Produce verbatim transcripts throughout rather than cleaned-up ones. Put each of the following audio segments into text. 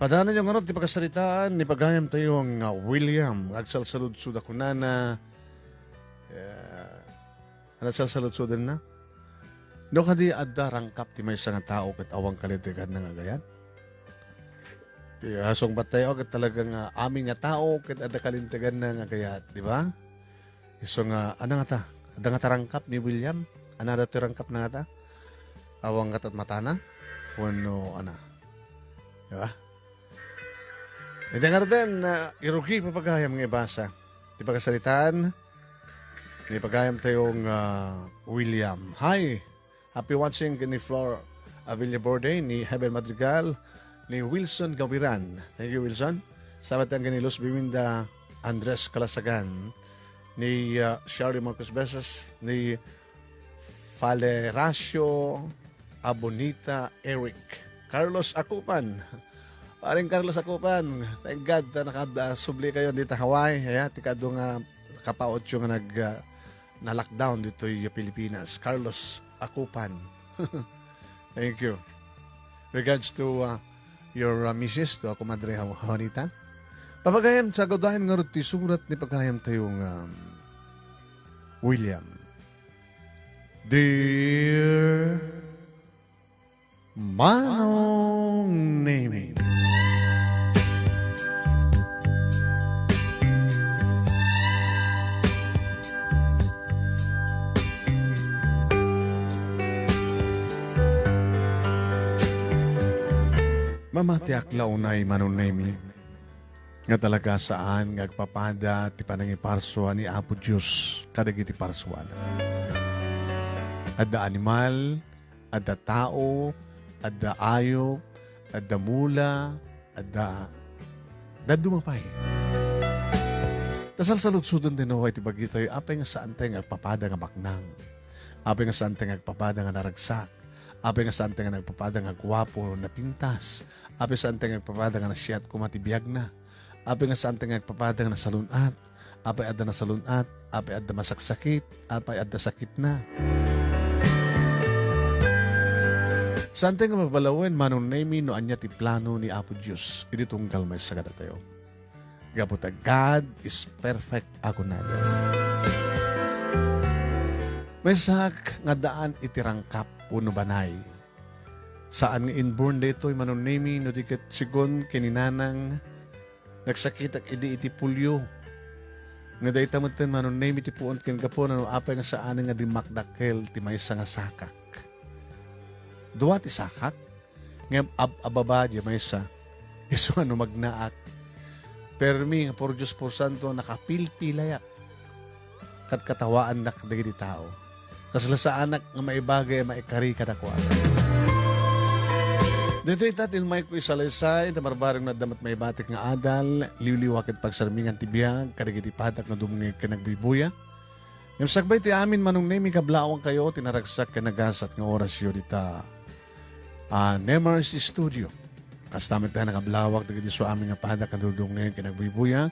Adangan ngarud ti pakasaritaan ni pagayam tayo nga William. Agsalsaludsod a kunana, eh, ano salsaludsodenna? No kadi adda rangkap ti maysa nga tao ket awan kalinteganna nga agayat? Ti, ah, sungbat tayo ket talaga nga amin nga tao ket adda kalinteganna nga agayat, di ba? Isu nga, ano nga ta? Adda nga ta rangkap ni William? Ano da ti rangkap na nga ta? Awan nga tat matana? Wenno, ano? Di ba? Iti nga den, ah, irugi pa pagayam nga ibasa. Ti pakasaritaan, ni pagayam tayo nga William. Hi! Happy watching ni Flor Avillaborde, ni Heaven Madrigal, ni Wilson Gawiran. Thank you, Wilson. Salamat din ni Luz Biminda Andres Calasagan, ni, ah, Shari Marcos Beses, ni Faleracio Abonita Eric. Carlos Acupan. Paring Carlos Acupan, thank God ta nakad-, ah, subli kayo dito Hawaii. Ayan, ti kadu nga kapaotyo nga nag, ah, na-lockdown ditoy Pilipinas. Carlos Acupan. Thank you. Regards to, uh, your, uh, misis, to ako Madre Juanita. Papagayam, sa gawdayan nga ti surat ni pagayam tayo nga, um, William. Dear Manong Nemi. Mamatiak la unay, Manong Nemi, nga talaga saan nga agpapada ti panangiparsua ni Apo Dios kadagiti parsuana. Adda animal, adda tao, adda ayup, adda mula, adda dadduma pay. Ta salsaludsoden ti Noe iti bagitayo, apay nga saan tayo nga agpapada nga baknang? Apay nga saan tayo nga agpapada nga naragsak? Apay nga saan tayo nga nagpapada nga guapo, napintas? Apay saan tayo nga agpapada nga nasiat koma ti biagna? Apay nga saan tayo nga agpapada nga nasalun-at? Apay adda nasalun-at? Apay adda masaksakit? Apay adda sakitna? Saan tayo nga babalawen, Manong Nemi, no ania ti plano ni Apo Dios idi tunggal maysa kadatayo? Gapu ta God is perfect, a kunada. Maysak nga daan iti rangkap wenno banay. Saan nga inborn daytoy, Manong Nemi, no di ket sigun ken ni nanang, nagsakitak idi iti polio. Nga dayta metten, Manong Nemi, ti puon ken gapuna no apay nga saanen nga dimmakdakkel ti maysa nga sakak. Dua ti sakak, ngem ab-ababa diay maysa. Isu nga no magnaak, permi nga por Dios por Santo, nakapilpilayak. Ket katawaandak dagiti tao. Kasla saanak nga maibagay a maikari kadakuada. Daytoy ita ti imayko isalaysay, ta barbareng no adda met maibatik nga adal, liwliwa ket pagsarmingan ti biag kadagiti padak nga dumngeg ken agbuybuya. Ngem sakbay ti amin, Manong Nemi, kablawang kayo ti naragsak ken nagasat nga orasyo dita, ah, Nemars Studio. Kasta met ta nakablawak dagiti su amin nga padak nga dudumngeg ken agbuybuya,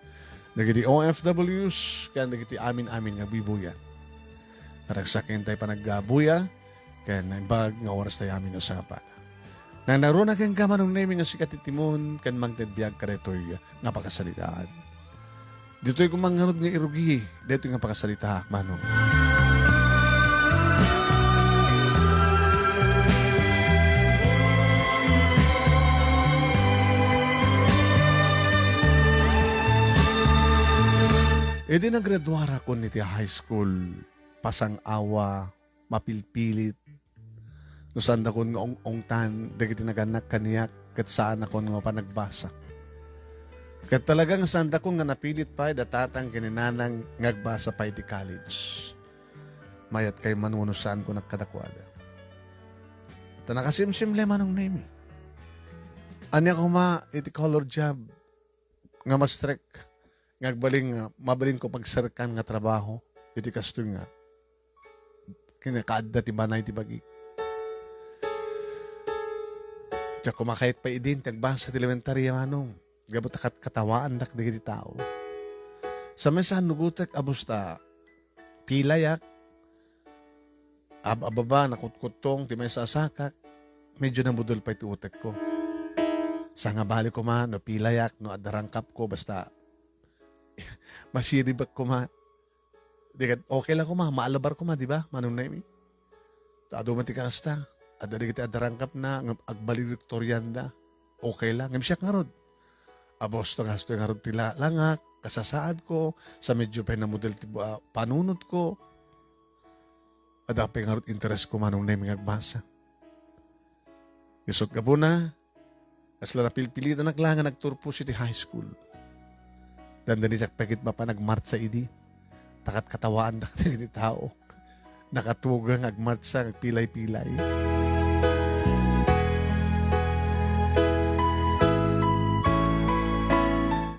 dagiti O F Ws, ken dagiti amin-amin nga agbuybuya. Naragsak ken tay panagbuya, ken naimbag nga oras tayo amin nga sangapana. Nangnaruna kenka, Manong Nemi, nga sika ti timon ken mangted biag kadaytoy nga pakasaritaan. Ditoy koma ngarud nga irugi, daytoy nga pakasaritaak, Manong. Idi naggraduarakon iti high school, pasang-awa, mapilpilit, no saandakon nga ong-ongtan dagiti nagannak kaniak ket saanakon nga mapanagbasa. Ket talaga nga saandakon nga napilit pay da tatang ken ni nanang nga agbasa pay iti college. Mayat kay mano no saanko nagkadakuada. Ta nakasimsimle, Manong Nemi. Ania koma iti color job nga mas strek nga agbalin nga mabalinko pagserkan nga trabaho iti kastoy nga kinakaadda ti banay ti bagi. Diak koma kayat pay idin ti agbasa ti elementaria, Manong. Gapu ta kat-, katawaandak dagiti tao. Sa maysa nugutek a busta, pilayak, ab-ababa, nakutkuttong ti maysa a sakak, medyo nabudol pay ti utekko. Sangabali koma no pilayak, no adda rangkapko, basta masiribek koma. Di ket okay lang koma, maalabar koma, di ba, Manong Nemi? Ta adu met ti kakasta, adda dagiti adda rangkapna, ngem agvaledictorianda. Okay lang, ngem siak ngarud. Abasto nga kastoy ngarud ti la-, langak, kasasaadko, sa medyo pay namudel ti, ah, panunotko. Adda pay ngarud interesko, Manong Nemi, nga agbasa. Isut' gapuna, kasla napilpilitanak la nga nagturpos iti high school. Dandani siak pay ket mapan agmartsa idi. Ta katkatawaandak dagiti tao. Nakatugang agmartsa, agpilay-pilay.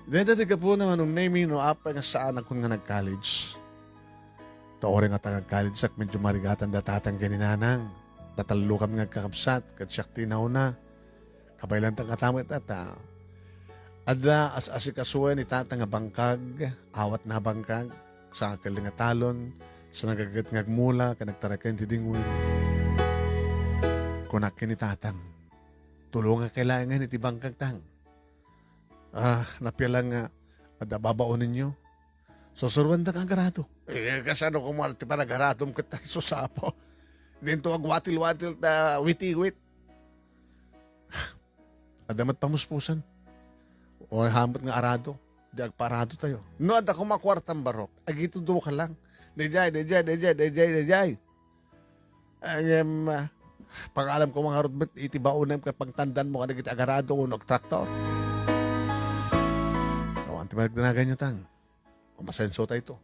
Dayta ti gapuna, Manong Nemi, no apay nga saanakon nga nag-college. Ta uray nga ta nag-college-ak, medyo marigatan da tatang ken ni nanang. Tatallokami nga agkakabsat, ket siak ti nauna. Kabaylanta katamet, ta adda as-asikasuan ni tata nga bangkag, awatna a bangkag, sangakelli nga talon, sa nagaget nga agmula, ken agtaraken ti dingwen. Kunak ken ni tatang, "Tulongak kay laengen iti bangkag, tang." "Ah, napialang nga adda babaonenyo?" "Susuroandak nga agarado." "Eh, kasano koma ti panagaradom ket ta isu, Apo? Dinto agwatil-watil ta witiwit." Adda met pamuspusan. O, hamet nga arado. Di agpaarado tayo. No adda koma kuartam barok, agitudo ka lang. Daydiay, daydiay, daydiay, daydiay, daydiay. Ngem, ah, pangalam ko nga ngarud met iti baonem ket pagtandan mo kadagiti agarado wenno agtraktor. Awan ti panagdanagan yo, tang. Umasenso tayo to.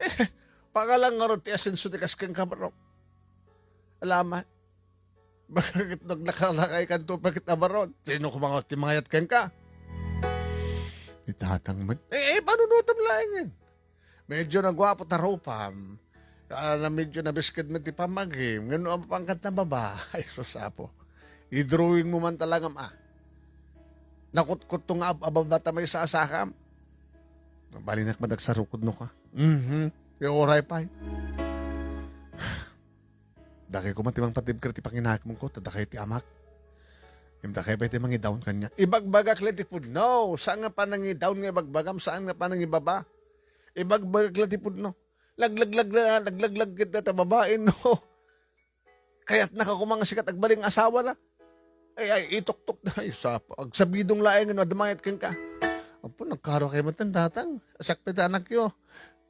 Eh, pangalam ngarud ti asenso ti kas kenka, barok. Alamat. Bakit naglakalakay kanto pagkit abaron? Sino kumangot ti mangayat kenka? Ni tatang met. Eh, eh, panunutam laengen. Medyo naguapo ta rupam. Ah, na medyo nabisked met ti pamagim. Ngano a mapankat na baba? Ay, sus, Apo. I-drawing mo man talaga, ma. Nakutkutto nga ab-, ababa ta may sasakam. Balinak madagsarukod no ka. Mhm. Yung oray pay. Dakay koma ti mangpatibker ti panginakemko, ta dakay ti amak. Ngem dakay pay ti mangidawn kaniak. Ibagbagak la ti pudno. Saan nga panangidawn nga ibagbagam? Saan nga panangibaba? Ibagbagak la ti pudno. Laglaglag na, laglaglag kita ta babae, no? Kayatna ka koma nga sikat agbalin nga asawa na. Ay, ay, ituktok na. Ay, sa, agsabidong laeng no, adda mangayat kenka. Apo, nagkaro kayo met, tatang. Sakpit anak yo.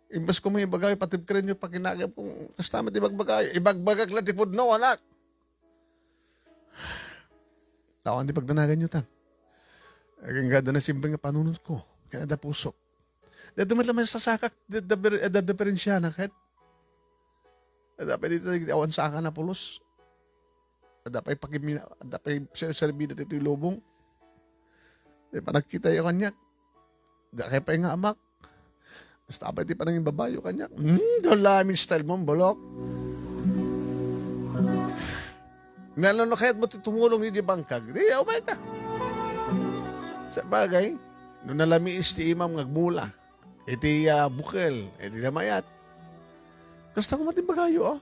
Imbes ko may ibagayo, patibkeren yo, pakinagap kung kasta met ibagbagayo. Ibagbagak la ti pudno, anak. Tawan ti pagdanagan yo, tan. Agingga da na simple nga panunot ko. Kaya da puso. Dito met lamang sasakak, da, da, da, da, diferensya na, kahit. Da, pwede ito, awan saka na pulos. Adda pay pakimina-, adda pay serserbi ditoy lubong. Ti panagkita yo kaniak. Dakay pay nga amak. Basta pay ti panangibabayo kaniak. Hmm, dala min style mo, bulok. Nga no, no, kayat mo ti tumulong idi bangkag. Di, umay ka. Sa bagay, no nalamiis ti imam nga agmula, iti, ah, bukel, iti namayat. Kasta ko matimbagayo, ah.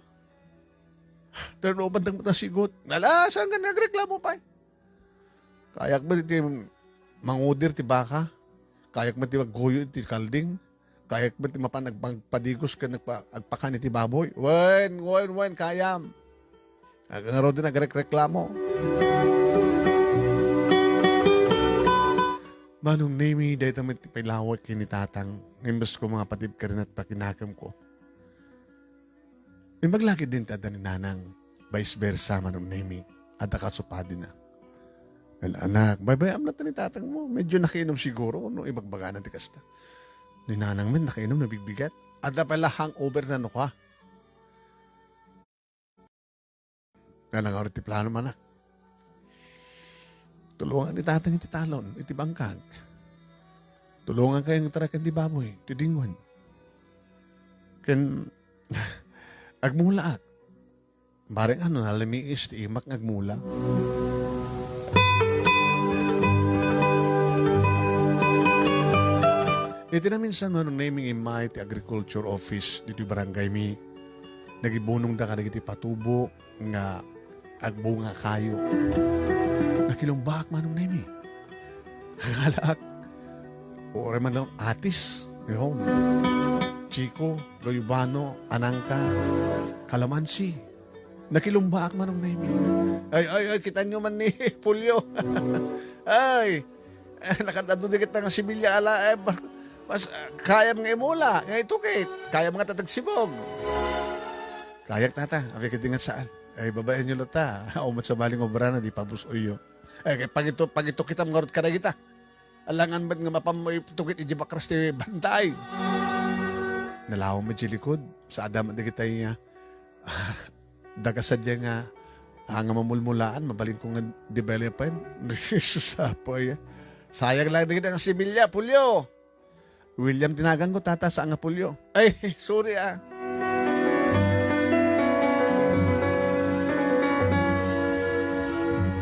Turn over dang matasigot. Nala, saan ka nagreklamo pay? Kayak met ti mangudir ti baka? Kayak met ti magguyo ti kalding? Kayak met ti mapan agpang-, agpadigos ken agpa-, agpakan iti baboy? Wen, wen, wen, kayam. Agngarud ti nagrekreklamo. Manong Nemi, dayta met ti pailawek ken ni tatang. Imbes ko nga patibkeren ket pakinakemko. Imbag la ketdin ti adda ni nanang, vice versa, Manong Nemi, adda kasupadina. Well, anak, baybay-am latta ni tatang mo. Medyo nakiinom siguro no ibagbagana ti kasta. Ni nanang met nakiinom, nabigbigat. Adda pay la hangover na no ka. Nga nangarot ti plano, manak. Tulungan ni tatang iti talon, iti bangkag. Tulungan kayo nga taraken ti baboy, ti dingwen. Ken, agmulaak. Bareng ano, nalamiis ti imak nga agmula. Iti naminsan, Manong Nemi, immay ti agriculture office ditoy barangay mi. Nagibunongda kadagiti patubo nga agbunga kayo. Nakilumbak, Manong Nemi. Nangalaak. Uray man lang atis. Yun. Chico, Loyubano, Anangka, Calamansi. Nakilumbaak, Manong Nemi. Ay, ay, ay, kitanyo man ni Julio. Ay, eh, nakadado di kita nga similya ala, eh, ba-, mas, ah, kayam nga imula, nga itukit. Kayam nga tatagsibog. Kayak, tata, abi kadi nga saan. Ay, babaen nyo lata. Awan sa baling obra na, di pabus-oyo. Eh, pagito, pagito kita, ngarud kadagita. Alangan met nga mapan mo itukit iti bakras ti bantay. Nalaom met iti likud, sa adam dagitay nga, daga sadiay nga, ah, nga mamulmulaan, mabalin ko nga development. Jesus, apoy. Sayang lang dagiti nga similya, Julio. William tinagan ko, tata, sa nga Julio. Ay, sorry, ah.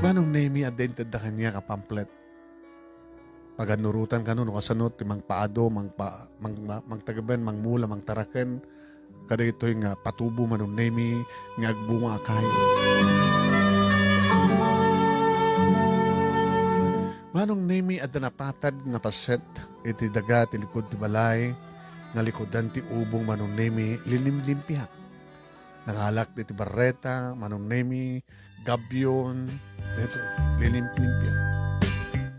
Manong Nemi, adda intedda kaniak a pamphlet. Pagannurotan kano no kasano ti mangpaado, mangpa-, mang-, ma-, mangtagben, mangmula, mangtaraken kadagitoy nga patubo, Manong Nemi, nga agbunga a kayo. Manong Nemi, adda napatad nga paset iti daga ti likud ti balay nga likudan ti ubong, Manong Nemi, linimlimpiak. Nangalak diti barreta, Manong Nemi, gabyon, dito, linimlimpiak.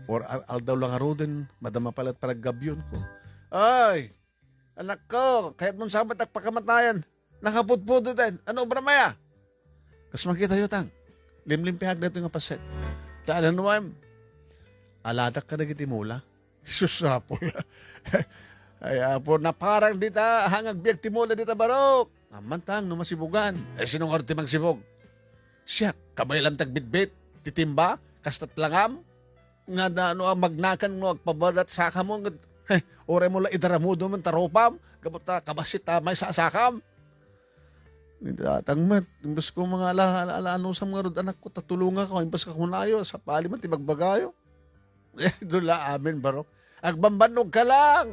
Or al-, aldaw lang aruden, madama pala panaggabyonko. Ay, anakko, kayat mo sabit agpakamatayan. Nakapudpudot tayo. Ano obra maya? Kas makita yo, tang. Limlimpiak dito nga paset. Ta, alam mo, em, aladak ka dagiti mula. Sus, Apo. Ay, Apo, naparang dita, hangag biag ti mula dita, barok. Amantang, no masibugan. Eh, sino nga ti magsibog? Siak, kabaylam tagbitbit, ti timba, kastat langam, nga da, no, magnakan, no, agpabalat sakam mo, nga, heh, uray mo la idaramudo man tarupam, gabot ta, kabasit ta, may sasakam. Ni datang met, imbes ko mga ala, ala, ala, anusam nga rod anak ko, tatulungan ko, imbes ka kunayo, sa pali man, ti bagbagayo. Eh, dula amin, barok. Agbambannog ka lang!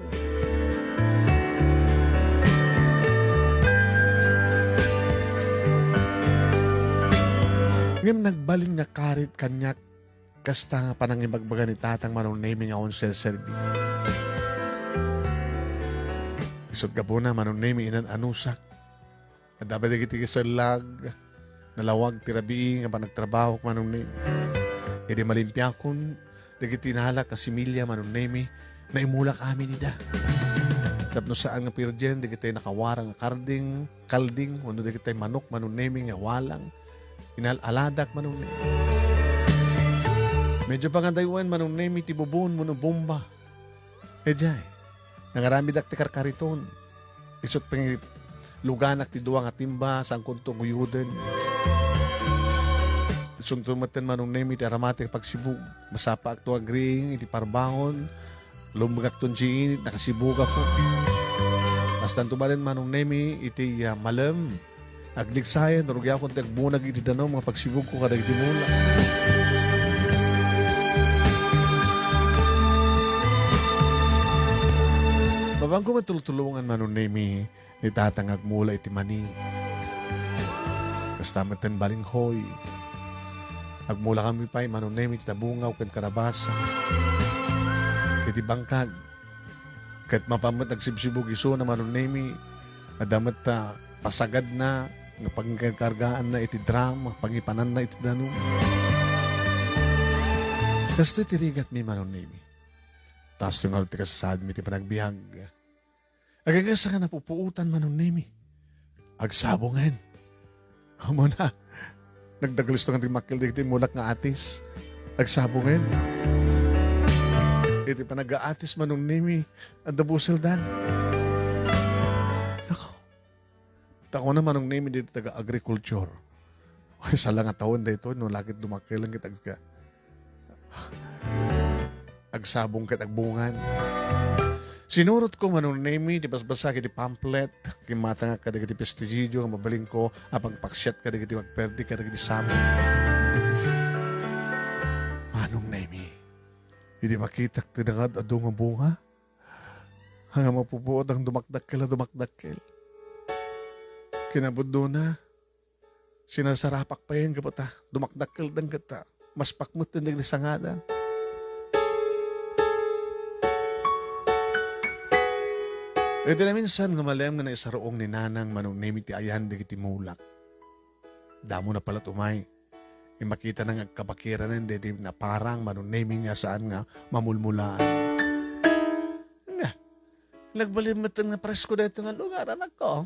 Ngem nagbalin nga karit kaniak kasta nga panangibagbaga ni Tatang Manong Nemi nga awan serserbi. Isut' gapuna, Manong Nemi, inan-anusak. Adda pay dagiti sellag, nalawag ti rabii nga panagtrabahok, Manong Nemi. Idi malimpiakon, dagiti nalak a similya, Manong Nemi, naimulak amin ida. Tapno saan nga pirjen, dagiti nakawarang a karding, kalding, wenno dagiti manok, Manong Nemi, nga walang, inal-aladak, Manong Nemi. Medyo pangadayoen, Manong Nemi, ti bubon wenno bomba. Idiay, nangaramidak ti karkariton. Isut' pangiluganak ti dua nga timba, saan kunto guyoden. Isunto metten, Manong Nemi, ti aramati a pagsibug. Masapaakto agriing iti parbangon. Lumegakton diay init, nakasibugakon. Kastanto manen, Manong Nemi, iti, ah, malem. Agligsayan, rugiakon ti agbunag iti danum nga pagsibugko kadagiti mula. Mapanko met tultulongan, Manong Nemi, ni Tatang agmula iti mani. Kasta met ten balinghoy. Agmula kami pay, Manong Nemi, ti tabungaw ken kalabasa. Iti bangkag, ket mapan met agsibsibug isuna, Manong Nemi, adda met ta pasagadna nga pangkargaanna iti drum, pangipananna iti danum. Kastoy ti rigatmi, Manong Nemi. Kastoy ngarud ti kasasaadmi ti panagbiag. Agayasa nga napupuotan, Manong Nemi. Agsabongen. Amo na. Nagdagalisto nga dimmakkel dagiti mulak nga atis. Agsabongen. Iti panagaatis, Manong Nemi, adda buseldan. Nako. Ta kuna, Manong Nemi, ditoy taga-agriculture. Ay, sala nga tawen daytoy, no, lakit dumakkel lang kita agka. Agsabong ket agbungan. Sinurotko, Manong Nemi, ti basbasak iti pamphlet, kimmatangak kadagiti pestisidyo nga mabalinko a pangpaksiat kadagiti agperdi kadagiti samok. Manong Nemi, idi makitak ti nangad-adu nga bunga, nga mapupuot a dumakdakkel a dumakdakkel. Kinapudnona, sinarsarapak payen gapu ta dumakdakkeldan ket ta maspak met dagiti sangada. Iti naminsan nga malem nga naisaruong ni Nanang Manong Nemi ti ayan dagiti mulak. Damo na pala umay. Imakitana nga agkabakiranen daydi naparang Manong Nemi nga saan nga mamulmulaan. Nga, nagbalin met nga presko daytoy nga lugar, anakko.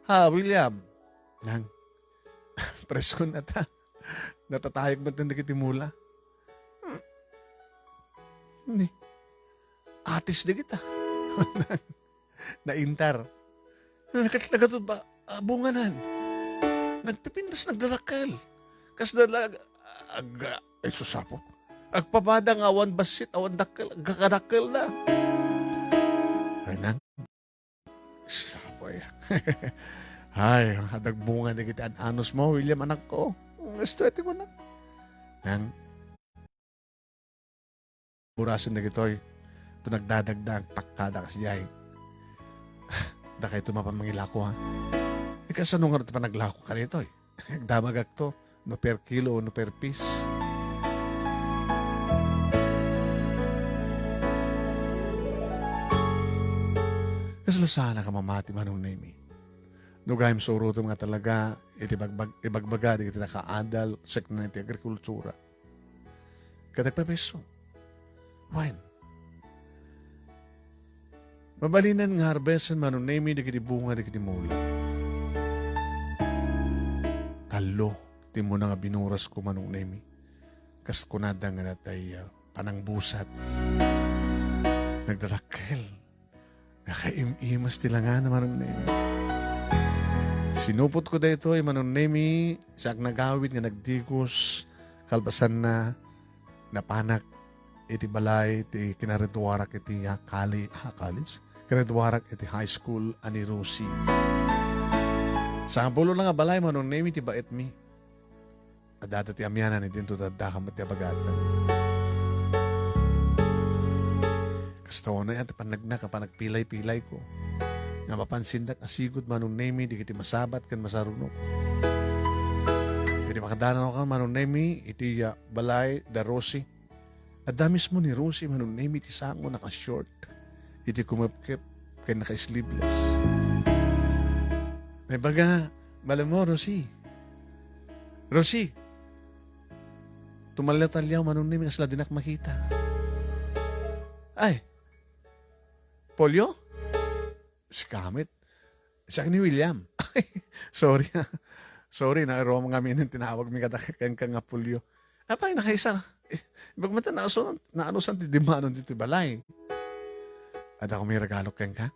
Ha, William? Nang, presko na ta. Natatayag met dagiti mula. Hmm. Ni, atis dagita. Naintar. Nakat-, nagatud ba, ah, bunganan. Nagpipintas, nagdadakkel. Kasla la-, ag-, ay, susapo. Agpabada nga awan bassit, awan dakkel, agkakadakkel na. Ay, nang, sapo, ay. Ay, adagbunga dagiti an-anus mo, William, anakko. Gusto iti ko na. Nang, burasen dagitoy. Ito nagdadagdag, pakkada kasi ay. Dakay ito mapan mangilako, ha? Ikasano nga ito panaglako ka ditoy? Agdamagak to, no per kilo o no per piece. Kasla saan a mamati, Manong Nemi. No gayam surotem nga talaga, iti bagbag-, ibagbaga, dagiti nakaadal, sekna iti agrikultura. Ket agpapiso. Wen. Mabalinan nga harvest-en, Manong Nemi, dagiti bunga dagiti mula. Tallo ti muna nga binurasko, Manong Nemi. Kas kunada nga natay, ah, panangbusat. Nagdadakkel. Nakaim-imas ti langana, Manong Nemi. Sinupotko daytoy, Manong Nemi, sa agnagawid nga nagdigos, kalpasanna, napanak iti balay ti kinareduarak iti, ah, kali-, ah, college? Kinareduarak iti high school a ni Rosie. Sangapulo la nga balay, Manong Nemi, ti baetmi. Adda ti amianan, idinto ti adda met ti abagatan. Kasta unay ti pannagnak a panagpilay-pilayko. Nga mapansindak a sigud, Manong Nemi, dagiti masabat ken masarunok. Idi makadanaw ka, Manong Nemi, iti, ah, balay da Rosie. Adda mismo ni Rosie, Manong Nemi, ti sango, naka-short. Iti kumepkep ken naka-sleeveless. Naibaga, "Malem mo, Rosie. Rosie!" Tumalliaw-talliaw, Manong Nemi, kasla dinak makita. "Ay! Polio?" Sika met. Siak ni William. Sorry, ah. Sorry, na, Roma nga minin tinawag mi kada kenka nga Pulyo. Apay, nakaisa. Eh, ibagmata, naanusan, naanusan ti dimanon ditoy balay. Adda kami regalo kenka.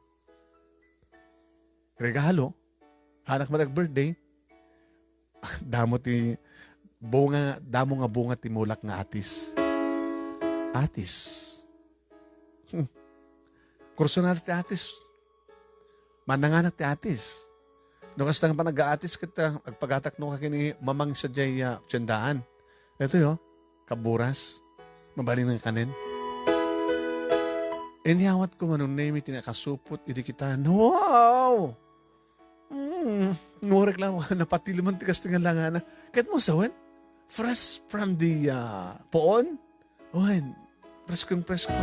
Regalo? Hanak matag birthday? Damo ti bunga, damo nga bunga ti mulak nga atis. Atis. Hmm. Kursunada ti atis. Mananganak ti atis. No kasta nga panag-aatis ket, ah, agpagatakno ka ken ni mamang sadiay, ah, tiendaan. Daytoy, oh, kaburas. Mabalin nga kanen. Inyawatko, Manong Nemi, ti nakasupot idi kitan. Wow! Mm, ngorek lang, napatileman ti kasta nga langana. Ket mo sawen? Fresh from the, ah, puon? Wen, preskong presko.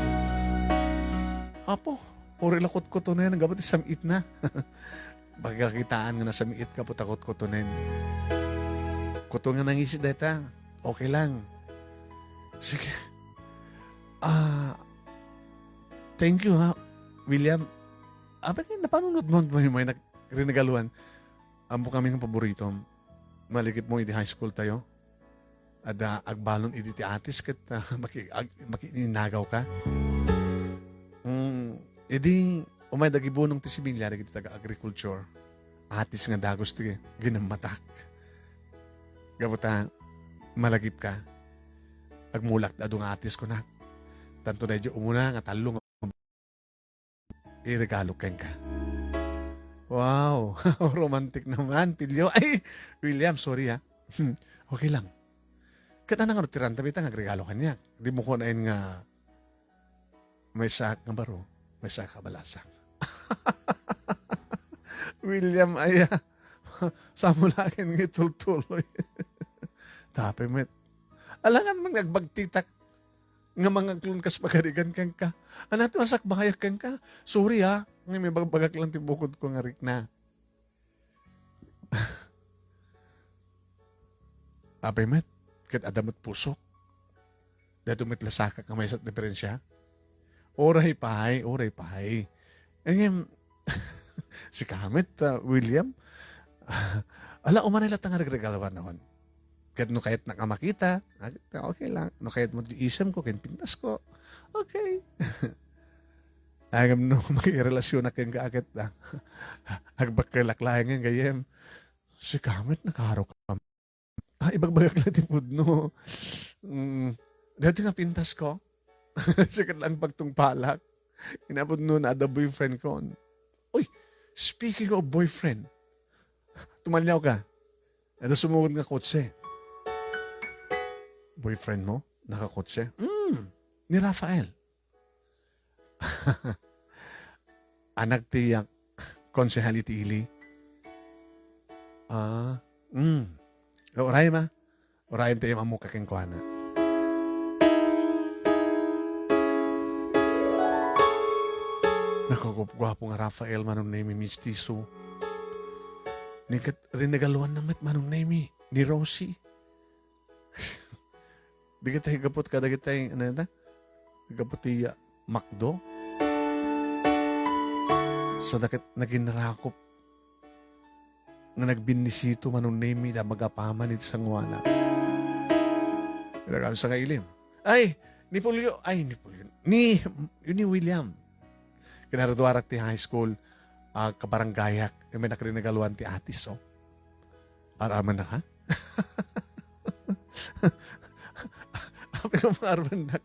Apo, uray la kutkutonen, gapu ti sam-itna. Pagkakitaan nga nasam-it gapu ta kutkutonen. Kuton nga nangisit dayta. Okay lang. Sige. Ah, thank you, ha, William. Apay, napanunot mo, may, may nag-, rinigaluan. Ammo kami nga paboritom. Malikip mo, idi high school tayo. Adda agbalon idi ti atis ket, ah, maki-, ag-, makiinnagaw ka. Mm, idi umay dagibunong ti similya dagiti taga-agriculture, atis nga dagus ti ginammatak. Gapu ta, malagip ka. Agmulak ti adu nga atis kunak. Tanto daydi umuna nga tallo nga iregalo kenka. Wow! Romantic naman, Pilyo. Ay, William, sorry, ha. Hmm, okay lang. Ket ania ngarud ti ranta, bita, nga agregalo kaniak? Di mo kunaen nga maysaak nga baro, maysaak a balasang. William, aya. Samo laeng nga itultuloy. Tapay met. Alangan man nga agbagtitak. nga mangaklon kas pagarigan kenka. Ania ti masakbayak kenka? Sorry, ah, nga ibagbagak lang ti bukod ko nga rikna. Apay met, ket adda met pusok. Daytoy met lasaka nga maysa ti diferensia. Uray pay, uray pay. Ngem, sika met, ah, William, ala, umanay latta nga regregaluan nakon. Ket no kayatnak a makita, ah, okay lang. No kayat mo ti isem ko ken pintas ko, okay. Ngem no makirelasionak kenka ket, ah, agbakkelak laeng gayyem. Sika met nakaro ka. Ah, ibagbagak lang ti pudno. Mm. Daytoy nga pintas ko. Sika lang pagtungpalak. Inapudno na adda boyfriend ko. Uy, speaking of boyfriend, tumaliaw ka. Adda sumugod nga kotse. Boyfriend mo? Nakakotse? Mm. Ni Rafael. Anak ti, ah, Konsehal iti ili. Ah, mm. Urayem, ah. Urayem ti ammok kenkuana. Nakagupguapo nga Rafael, Manong Nemi, mistiso. Ni ket rinegaluanna met, Manong Nemi, ni Rosie. Dagiti gapu kadagiti, ano ita? Gapu ti, ah, McDo. Sa daket nagin rakop nga nagbinisito, Manong Nemi, da magapaman iti sangoana. Ita kami sa nga ilim. Ay, ni Julio, ay, ni Julio. Ni, ni William. Kinaruduarak ti high school, ah, kabarangayak, may nakrinegaluan ti atis, oh. Ar-armannak, ha? Apay nga mangarmannak?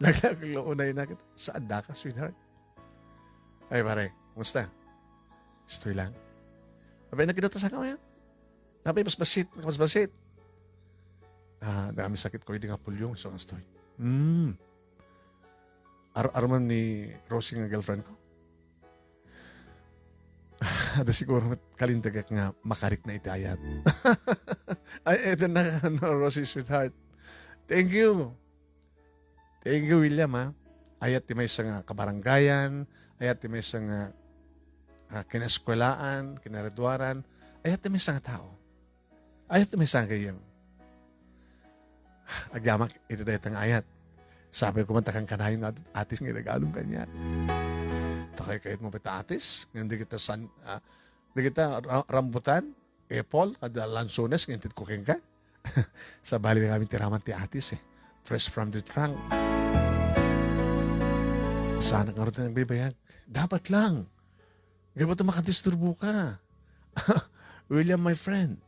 Naglaklo unay na kita. Saan da ka, sweetheart? Ay, pare, kumusta? Istoy lang. Apay, nagkita sa kami, ha? Apay, basbasit, nakabasbasit. Ah, dami sakit ko, hindi nga pulyong, so, istoy. Hmm. Ar-, arman ni Rosie nga girlfriend ko? Ada siguro met kalintegek nga makarikna iti ayat. Ay, eto na, ano, Rosie, sweetheart. Thank you. Thank you, William, ha. Ayat ti maysa nga kabarangayan, ayat ti maysa nga, ah, kinaeskuelaan, kinareduaran, ayat ti maysa nga tao. Ayat ti maysa nga gayyem. Agyamak iti dayta nga ayat. Sapay koma ta kankanayon nga atis nga iregalom kaniak. Ta kaykayatmo pay ta atis, ngem dagita san-, ah, dagita ra-, rambutan, apple, kada lansones nga intedko kenka. Sabali na ngamin ti raman ti atis, eh. Fresh from the trunk. Saanak ngarud ti nagbibiag? Dapat lang. Gapu ta makadisturbo ka. William, my friend.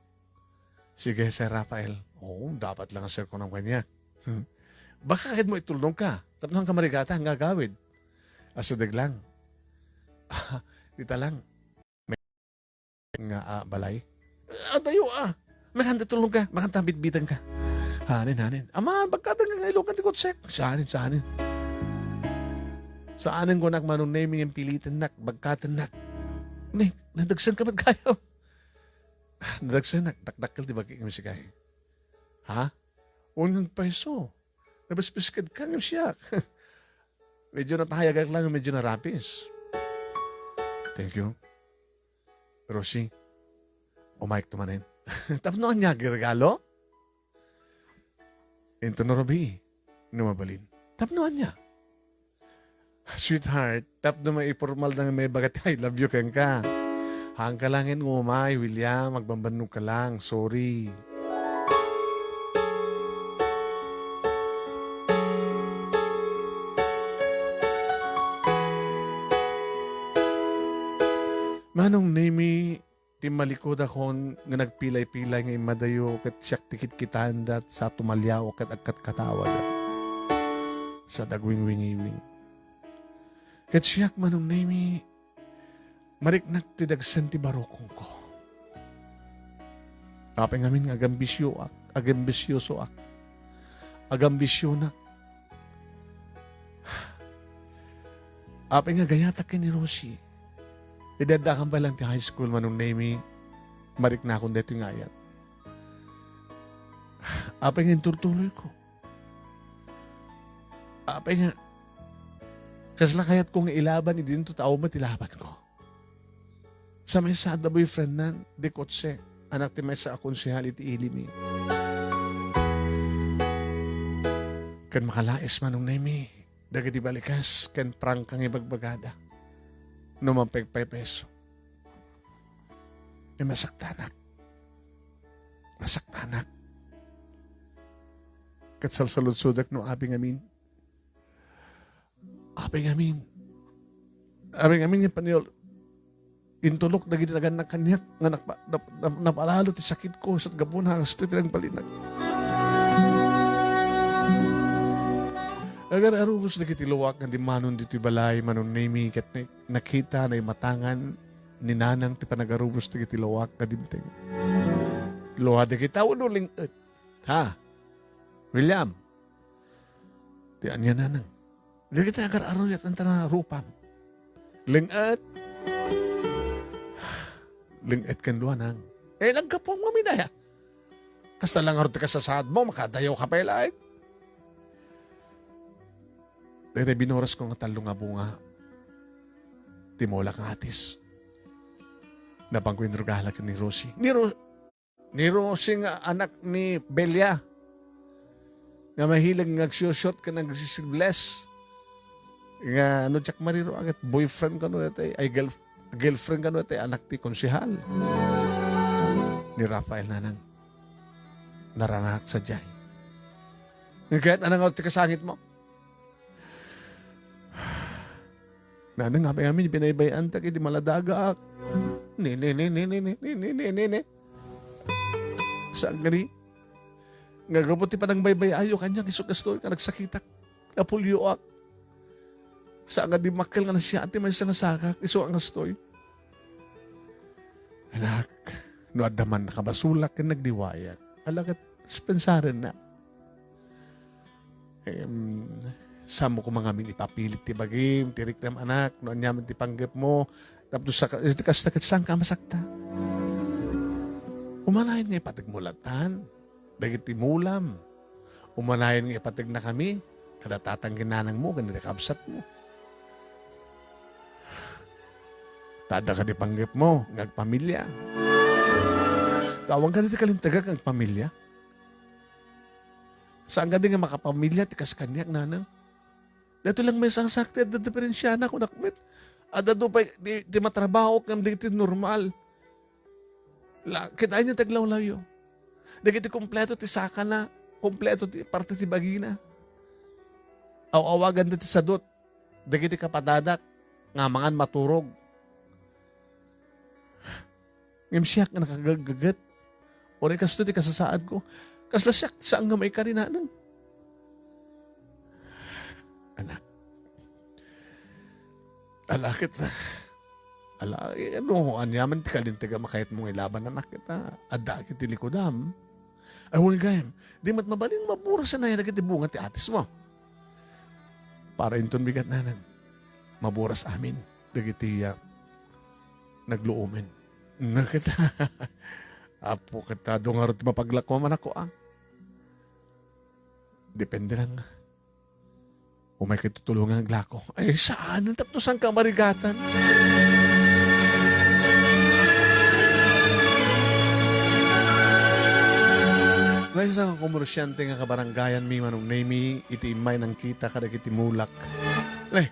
Sige, Sir Rafael. Oo, dapat lang, sir, kunam kaniak. Hmm. Baka kahit mo itulong ka. Tapno ang kamarigata, ang gagawid. Asideg lang. Dita lang. May nga, ah, balay. Adayo, ah. Makanta tulong ka. Makanta bitbitan ka. Hanin, hanin. Ama, bagkatan ka nga ilukan ti kutsek. Saanin, saanin. Saanin ko nak manunay, mingin pilitan nak. Bagkatan nak. Ni, nadagsan ka mat kayam. Nadagsanak, dakdakkel ti bagi ngem sika. Ha? Unyon payso. Nabispisked ka ngem siak. Medyo natayagak lang, medyo narapis. Thank you. Rosie, umayek to manen. Tapno ania, regalo? Into no rubii, no mabalin. Tapno ania? Sweetheart, tapno maipormal na nga maibaga ti I love you kenka. Haanka laeng umay, William, agbambannog ka lang. Sorry. Manong Nemi, ti malikodakon nga nagpilay-pilay nga immadayo ket siak ti kitkitaenda sa tumaliaw ket agkatkatawada sa dagwingwingiwing. Ket siak, Manong Nemi, mariknak ti dagsen ti barukongko. Apay ngamin nga agambisioak, agambisiosoak, agambisionak. Apay nga gayatak ken ni Rosie. Idi addakan pay lang ti high school, Manong Nemi, mariknakon daytoy nga ayat. Apay nga inturtuloyko. Apay nga, kasla kayatko nga ilaban, idinto tao met ilabanko. Sa maysa adda boyfriendnan, di kotse, anak ti maysa a konsehal iti ili mi. Ken makalais, Manong Nemi, dagiti balikas ken prangka nga ibagbagada. No mapegpaypeso, ay masaktanak. Masaktanak. Ket salsaludsodek no abi ngamin. Abi ngamin. Abi ngamin nga paniol-, intulok dagiti nagannak kaniak nga napa-, nap-, nap-, napalalo ti sakitko ket gapuna nga kastoy ti nagbalinag. Agar-arubos dagiti luak nga dimmanon ditoy balay, Manong Nemi, ket na-, nakita, naimatangan ni Nanang ti panagarubos dagiti luak nga dimteng. Luadagita wenno ling-et? Ha? William? Ti ania, Nanang? Dagiti agar-aruyat anta na rupam. Ling-et. Ling-et ken dua, Nang. Eh, naggapuam ngamin aya. Kasta la ngarud ti kasasaadmo, makadayaw ka pay laeng. Dagiti binuras ko nga tallo nga bunga, ti mulak nga atis. Napan ko inregala ken ni Rosie. Ni Ro-, ni Rosie nga anak ni Belia. Nga mahilig nga agsiusiot ken agsisibless. Nga no diak mariro, agat boyfriend kano daytoy, ay girl-, girlfriend kano daytoy, anak ti konsehal. Ni Rafael, Nanang. Naranaak sadiay. Nga kayat anang ti kasangitmo? Nanang, apay amin binaybay-antak idi maladagaak. Ne, ne, ne. Saan gani? Nga gapu ti panangbaybay-ayo kaniak isu kastoy nga nagsakitak. Napulyoak. Saan nga dimmakkel nga nasiati maysa nga sakak isu nga kastoy. Anak, no adda man nakabasolak ken nagdiwayak, ala ket dispensarennak. Em, saanmo koma ngamin ipapilit ti bagim, ti riknam, anak, no aniaman ti panggepmo, tapno saka-, iti kasta ket saanka a masaktan. Umanayon nga ipateg mo latan dagiti mulam. Umanayon nga ipategnakami kada tatang ken nanangmo ken iti kabsatmo. Ta adda kadi panggepmo nga agpamilia. Ta awan kadi ti kalintegak nga agpamilia. Saan kadi nga makapamilia ti kas kaniak, Nanang? Daytoy lang maysa nga sakit ti adda diferensiana, kunak met. Adda pay ti, ti matrabaho ngem dagiti normal. La, kitaenyo ti aglawlawyo. Dagiti kompleto ti sakana, kompleto ti parte ti bagina. Aw-awaganda ti sadut dagiti kapadadak nga amangan maturog. Ngem siak nga nakagaggaget, uray kastoy ti kasasaadko, kasla siak ti saan nga maikari, Nanang. Anak. Ala ket, ala, eh, no, aniaman ti kalinteg a makayatmo nga ilaban, anak, ket, ah, adda ket ti likudam. Ay, wen gayam, di met mabalin maburas a naya dagiti bunga ti atismo. Para inton bigat, Nanang, maburas amin dagiti, ah, nagluomen. Naket, Apo, ket adu ngarud ti mapaglako manako, ah. Depende lang. Umay kay tutulongan aglako. Ay, saan? Tapno saan ka marigatan? Maysa nga komersyante nga kabarangayan mi, Manong Nemi, iti immay nangkita kadagiti mulak. Ay,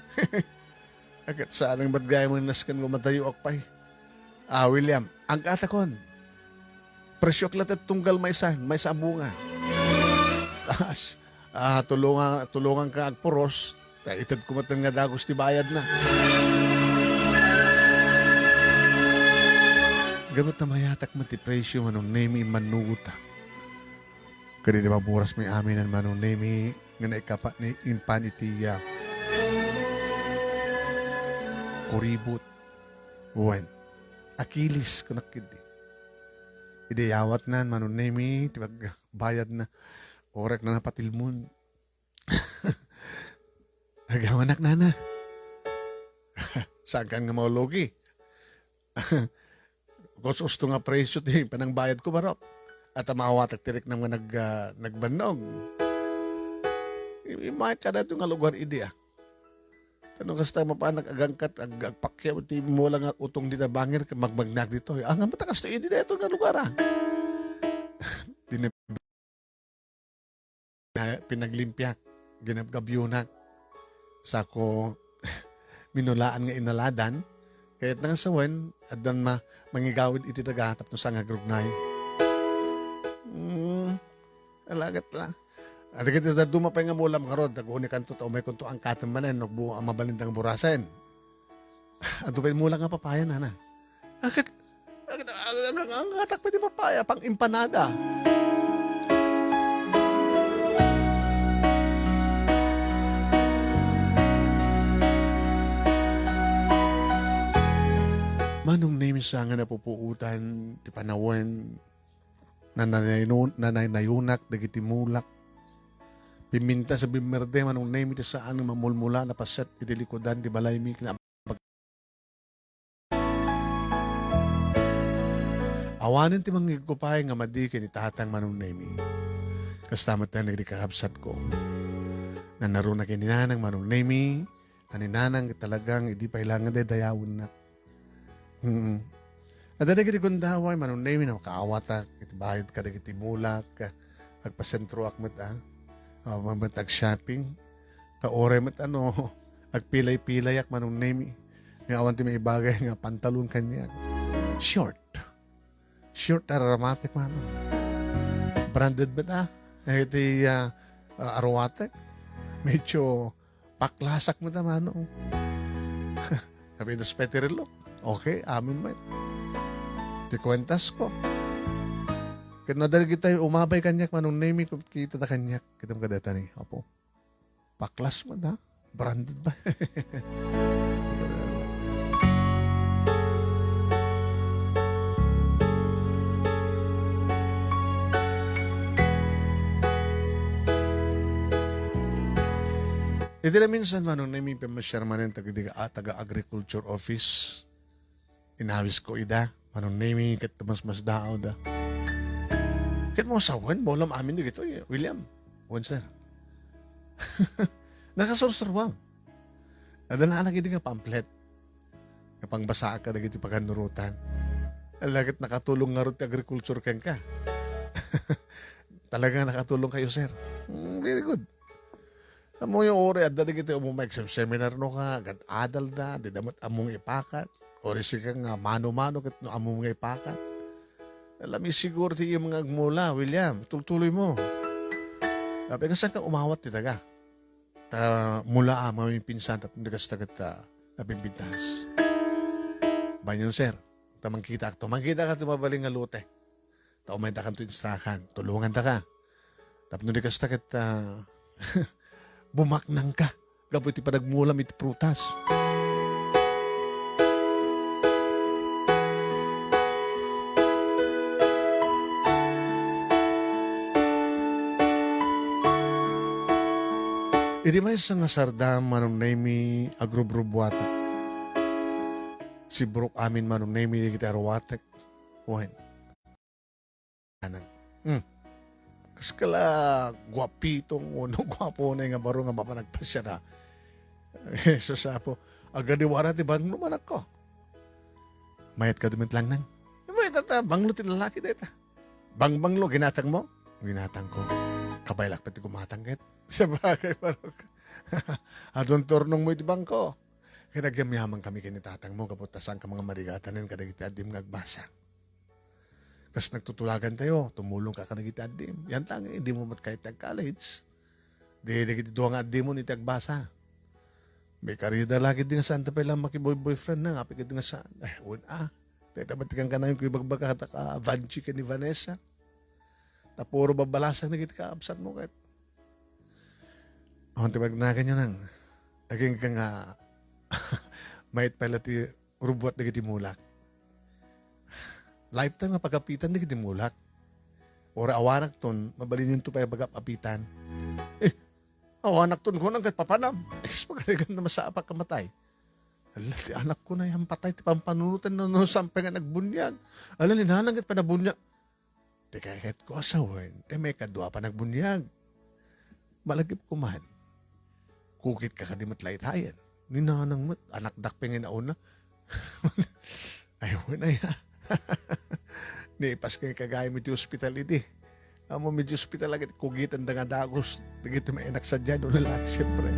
agat saan met gayam nasken nga madayoak pay. Ah, William, ang katakon. Presyok latta tunggal maysa, maysa a bunga. Taas. Ah, tulungan, tulungan ka agpuros. Ta itedko met nga dagus ti bayadna. Gapu ta mayatak met ti presyo, Manong Nemi, immannugotak. Ket idi maburas mi amin, Manong Nemi, nga naikapa-, naimpan iti, ah, kuribot. Wen, Achilles, kunak ketdi. Idi ayawatnan, Manong Nemi, ti pagbayadna, uray na napatilmon. Agawanak, Nana. Saan kan nga maulugi? Kus-, usto nga presyo ti panangbayadko, barok. At maawatak ti riknam nga nag-, ah, nagbannog. I-, imayak ka daytoy nga lugar idi, ah. Ta no kasta, mapanak agangkat, ag-, agpakyaw ti mula nga utong dita bangir, magmagnak ditoy. Ah, nga mata kastoy idi daytoy nga lugar, ah. Dine-, na-, pinaglimpiak, ginabgabyunak. Sako, minulaan nga inaladan. Kayat na nga sawen, addan ma-, mangigawid iti daga, tapno saan nga agrugnay. Hmm, alagat la. Adi ket dadduma pay nga mulam ngarud, taguni kanto ta umaykonto angkaten manen, no bu-, mabalin nga burasen. Adu pay mulam nga papaya, nana. Aket, aket, ang, ang, ang atak pay ti papaya, pang empanada. Manong Nemi, saan nga napupuotan ti panawen, nanayno-, nanaynayonak dagiti mulak. Pimintas a bimmerde, Manong Nemi, ti saan nga mamulmula, napaset iti likudan ti balaymi, kina-, awanen ti mangigkupay nga madi ken ni tatang, Manong Nemi. Kasta met dagiti kakabsatko. Nanaruna ken ni nanang, Manong Nemi, a ni nanang talagang idi pay la nga daydayawennak. Mm. Adda dagiti gundaway, Manong Nemi, nga makaawatak iti bayad kadagiti mulak, agpasentroak met, ah. Ah, met ag-shopping. Ta uray met, ano, agpilay-pilayak, Manong Nemi. Nga awan ti maibagay nga pantalon kaniak. Short. Short a raramatek, Manong. Branded met, ah. Eh, iti, ah, ah, aruatek. Medyo paklasak met a, Manong. Napitas pay ti reloj. Okay, amin met. Ti kuentasko. Ket no adda dagitoy umabay kaniak, Manong Nemi, kita da kaniak. Kitam kadayta ni, Apo. Paklas met, ha? Branded ba? Iti naminsan, Manong Nemi, pamasiar manen taga, ah, taga Agriculture Office. Inawisko ida, Manong Nemi, ket masmasdaawda. Ket mo sawen, maulam amin dagitoy, William. Wen, sir. Nakasursuruam. Adda naanak idi nga pamphlet. Nga pangbasaak kadagiti paganurotan. Ala ket nakatulong ngarud ti agriculture kenka. Talaga nakatulong kayo, sir. Mm, very good. Ammoyo, uray adda dagiti umumay agseminar no ka, agad-adalda, dida met ammom nga ipakat. Uray sika nga mano-mano ket no ammom nga ipakat. Alam, siguro ti iyam nga agmula, William, tultuloy mo. Apay, kasano ka umawat ti daga? Ta mula a, mamipinsan, tapno di kasta ket, ah, napimpintas. Banyon, sir. Ta mangkitaak to. Mangkitaak to mabalin nga lote. Ta umayta kanto instrakan, tulonganta ka. Tapno di kasta ket, ah, bumaknang ka gapu iti panagmulam iti prutas. Iti maysa nga sardam, Manong Nemi, agrubrubuatak. Sibruk amin, Manong Nemi, dagiti aruatek. Wen. Anak. Hmm. Kas kala guapito wenno guapo na nga baro nga mapan agpasiar, a. Jesus, Apo. Agadiwara ti banglo, manakko. Mayat ka dumitlang nang. Mayat ta banglo ti lalaki dayta. Bangbanglo, ginatang mo? Ginatang ko. Kabaylak pati kumatang ket. Sabagay, barok. Adun turnong mo iti bangko. Ket agyamyaman kami ken ni tatang mo, gapu ta saan ka nga marigatanen kadagiti addim nga agbasa. Kas nagtutulagan tayo, tumulong ka kadagiti addim. Yan ta nga, di mo met kayat ti ag-college. Di, dagiti dua nga addimon iti agbasa. May karida lagi di nga saan ta pay lang makiboy-boyfriend na, nga apay nga saan. Eh, un, ah. Tayo tabat ti kankanayon ko ibagbaga ta ka Vanchi ken ni Vanessa. Ta puro babalasan na kiti kaabsat mo ket. Awan ti bagnagan nyo nang. Aging ka nga, mayat pala ti rubuat dagiti mulak. Lifetime nga pagapitan dagiti mulak. Ora awanak ton, mabalin yun to pay bagap apitan. Eh, awanak ton, kunang kat papanam. Eh, kas pagaligan na masapak kamatay. Ala, ti anak ko na yan patay, ti pampanunutan na no, sampay nga nagbunyag. Ala, linanang kat panabunyag. Ti kayat ko asawen, ti may kadua pa nagbunyag. Malagip ko man. Kugitka kadi met laytayen. Ni nanang met, anakdak pay nga nauna. Ay, wen aya. Naipas nga kagayam iti ospital idi. Ammom, iti ospital, agit kugitenda nga dagus. Dagiti mayanak sadiay no lalaki, siempre.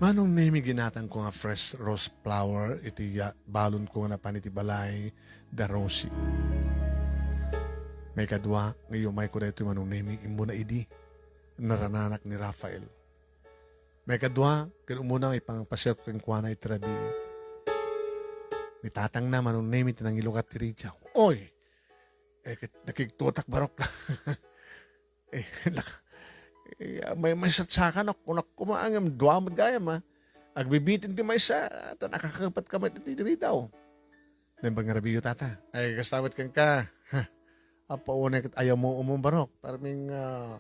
Manong Nemi, ginatangko nga fresh rose flower iti ya-, balonko nga napan iti balay da Rosie. Maikadua, nga iumayko daytoy, Manong Nemi, immuna idi, narananak ni Rafael. Maikadua, ken umuna nga ipangpasiarko kenkuana iti rabii. Ni tatangna, Manong Nemi, ti nangilugat ti radiaw. Oy! Eh, ket nakigtutak, barok. Eh, lak-, eh, may, may satsakan ako, kunak kuma, ngem dua met gayam, ah. Agbibitin ti maysa, ta nakakapet ka met iti radiaw. Naimbag nga rabiiyo, tata. Ay, kasta met kenka. Ha. Apo, unay ket ayaw mo umon, barok. Parming, ah,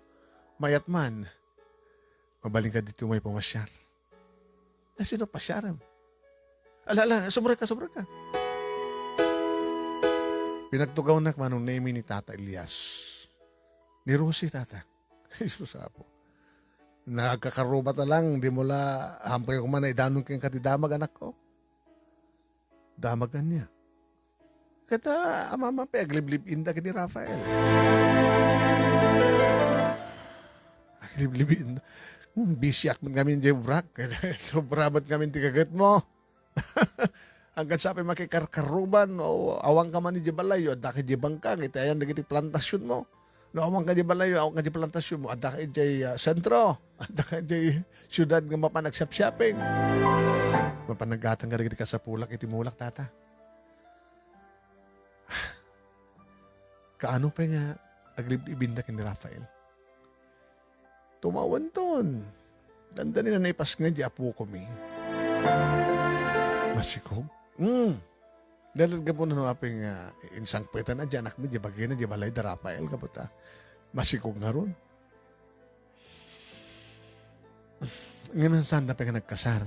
mayat man. Mabalinka ditoy, umay pamasiar. Nasino pasiarem? Ala, ala, sumrek ka, sumrek ka. Pinagtugawnak, Manong Nemi, ni Tata Elias. Ni Rosie, tata. Jesus, Apo. Nagkakarubata lang, di mo la, hampay ko man, naidanon kenka ti damag, anakko. Damag ania? Ket, ah, amama pay, agliblib-inda ken ni Rafael. Agliblib-inda. Hmm, bisiak met ngamin diay obrak. Sobra met ngamin ti gaget mo. Anggad sa pay makikarkaruban, no, awan ka man idiay balay, adda ka idiay bangka, ket ayan dagiti plantasion mo. No, awan ka idiay balay, awan ka idiay plantasion mo, adda ka idiay, ah, sentro, adda ka idiay siudad nga mapan agshopping. Mapan naggatang ka dagiti kasapulak iti mulak, tata. Kaano pay nga aglib-ibinda ken ni Rafael? Tumawenton. Dandani na naipasngay di apokomi. Masikog? Hmm. Dahil gapu na no apay nga insangpetan na di anakmi, di bagina, di balay da Rafael, kaputa. Masikog ngarud. Ngem saan da pay nga nagkasar?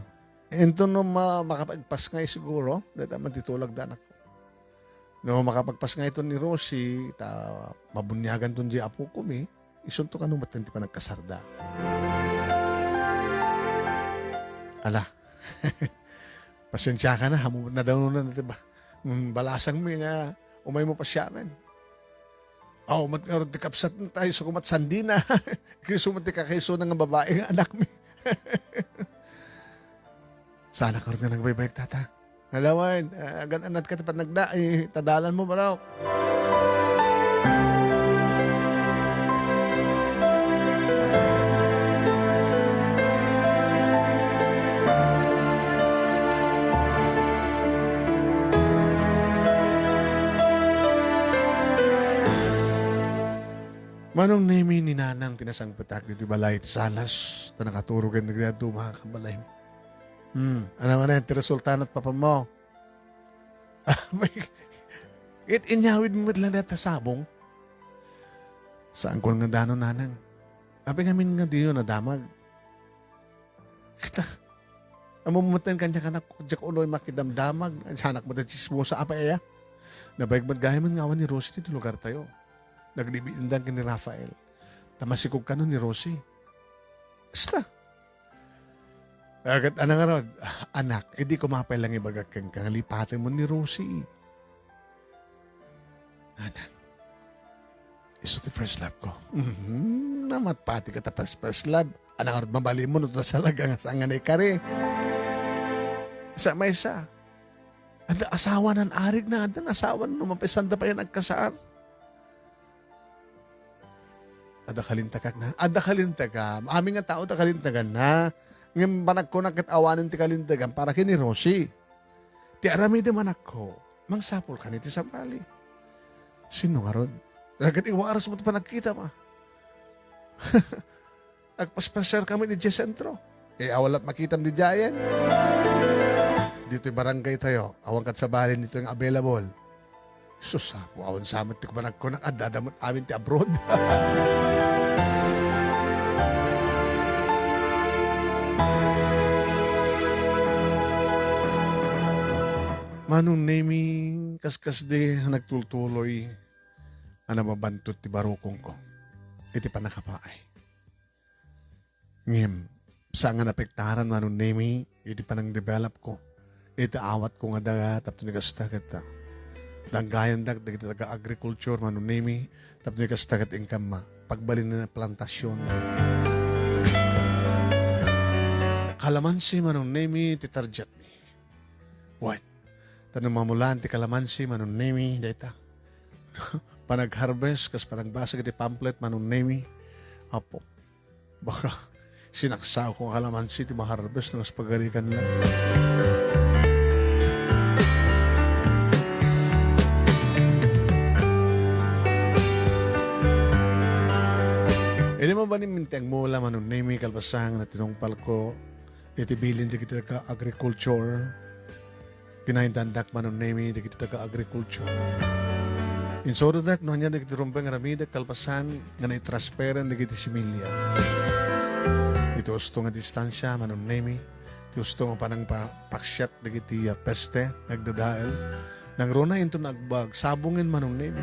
Inton no ma-, makapagpasngay siguro, dayta man ti tulagda, anak. No makapagpasngayton ni Rosie, ta mabuniaganton di apokomi, isunto kano met ti panagkasarda. Ala. Pasiensiaka na, ammom met nadanonan ti ba-, mm, balasangmi nga umaymo pasiaren. Aw, met ngarud ti kabsat, tay, isu ko met sandina. Isu met ti kakaisuna nga babai nga anakmi. Saanak ngarud nga nagbaybayag, tata. Alawen, ah, agan-anat ka ti panagda, eh, ta dalan mo, barok. Manong Nemi, ni nanang ti nasangpetak ditoy balay ti salas, ta nakaturo ken nagriadto, mga kabalay. Hmm, ano man ti resulta na ti papanmo? It inyawid mo met lang dayta sabong. Saan ko nga danon, nanang? Apay ngamin nga diyo nadamag? Kita, ammom met kaniak, anak, diak unoy makidamdamag. Saanak met a chismosa, apay aya? Nabayag met gayam nga awan ni Rosie ti lugar tayo. Naglibi-inda ken ni Rafael. Ta masikog kano ni Rosie. Basta. Ket ano ngarud, anak, idi koma pay lang ibagak kenka nga lipaten mo ni Rosie. Anak, isu ti first love ko. Mhm, namatpati ka ta first, first love. Ano ngarud, mabalin mo no ta talaga nga saan nga naikari? Sa maysa, adda asawa nan arig na, adda asawa no mapisanda pa yan agkasar. Adda kalintegak na. Adda kalintegam. Amin nga tao adda kalintegan na. Ngem panagkunak ket awanen ti kalintegan para ken ni Rosie. Ti aramidem, anakko, mangsapul kano iti sabali. Sino ngarud? Ket iwaras mo ti panagkitam, a. Agpaspasiar kami idiay sentro. Eh, awan la makitam idiayen. Ditoy barangay tayo, awan kad sabali ditoy nga available. Sus, Apo, awan sa met ti kumanagkunak, adda met amin ti abroad. Manong Nemi, kaskasdi a nagtultuloy a nababantot ti barukongko iti pannakapaay. Ngem, saan nga naapektaran, Manong Nemi, iti panangdevelopko iti awatko nga daga, tapno ni kasta ket, ah, nanggayandak dagiti taga-agriculture, Manong Nemi, tapno ni kasta ket inkam, ah, pagbalinen a plantasion. Kalamansi, Manong Nemi, ti targetmi. Wen, ta no mamulaan ti kalamansi, Manong Nemi, dayta. Panag-harvest, kas panagbasag iti pamphlet, Manong Nemi. Apo, baka sinaksaok nga kalamansi ti ma-harvest no kas pagarigan lang. Idi mabanim ti agmula, Manong Nemi, kalpasan nga tinungpalko iti bilin dagiti taga-agriculture. Kinaindandak, Manong Nemi, dagiti taga-agriculture. Insurodak no ania dagiti rumbeng nga aramidek kalpasan nga naitransferen dagiti similya. Iti usto nga distansia, Manong Nemi, ti usto nga panangpa-, paksiat dagiti, ah, peste nga agdadael. Nangruna inton agbag, sabongen, Manong Nemi.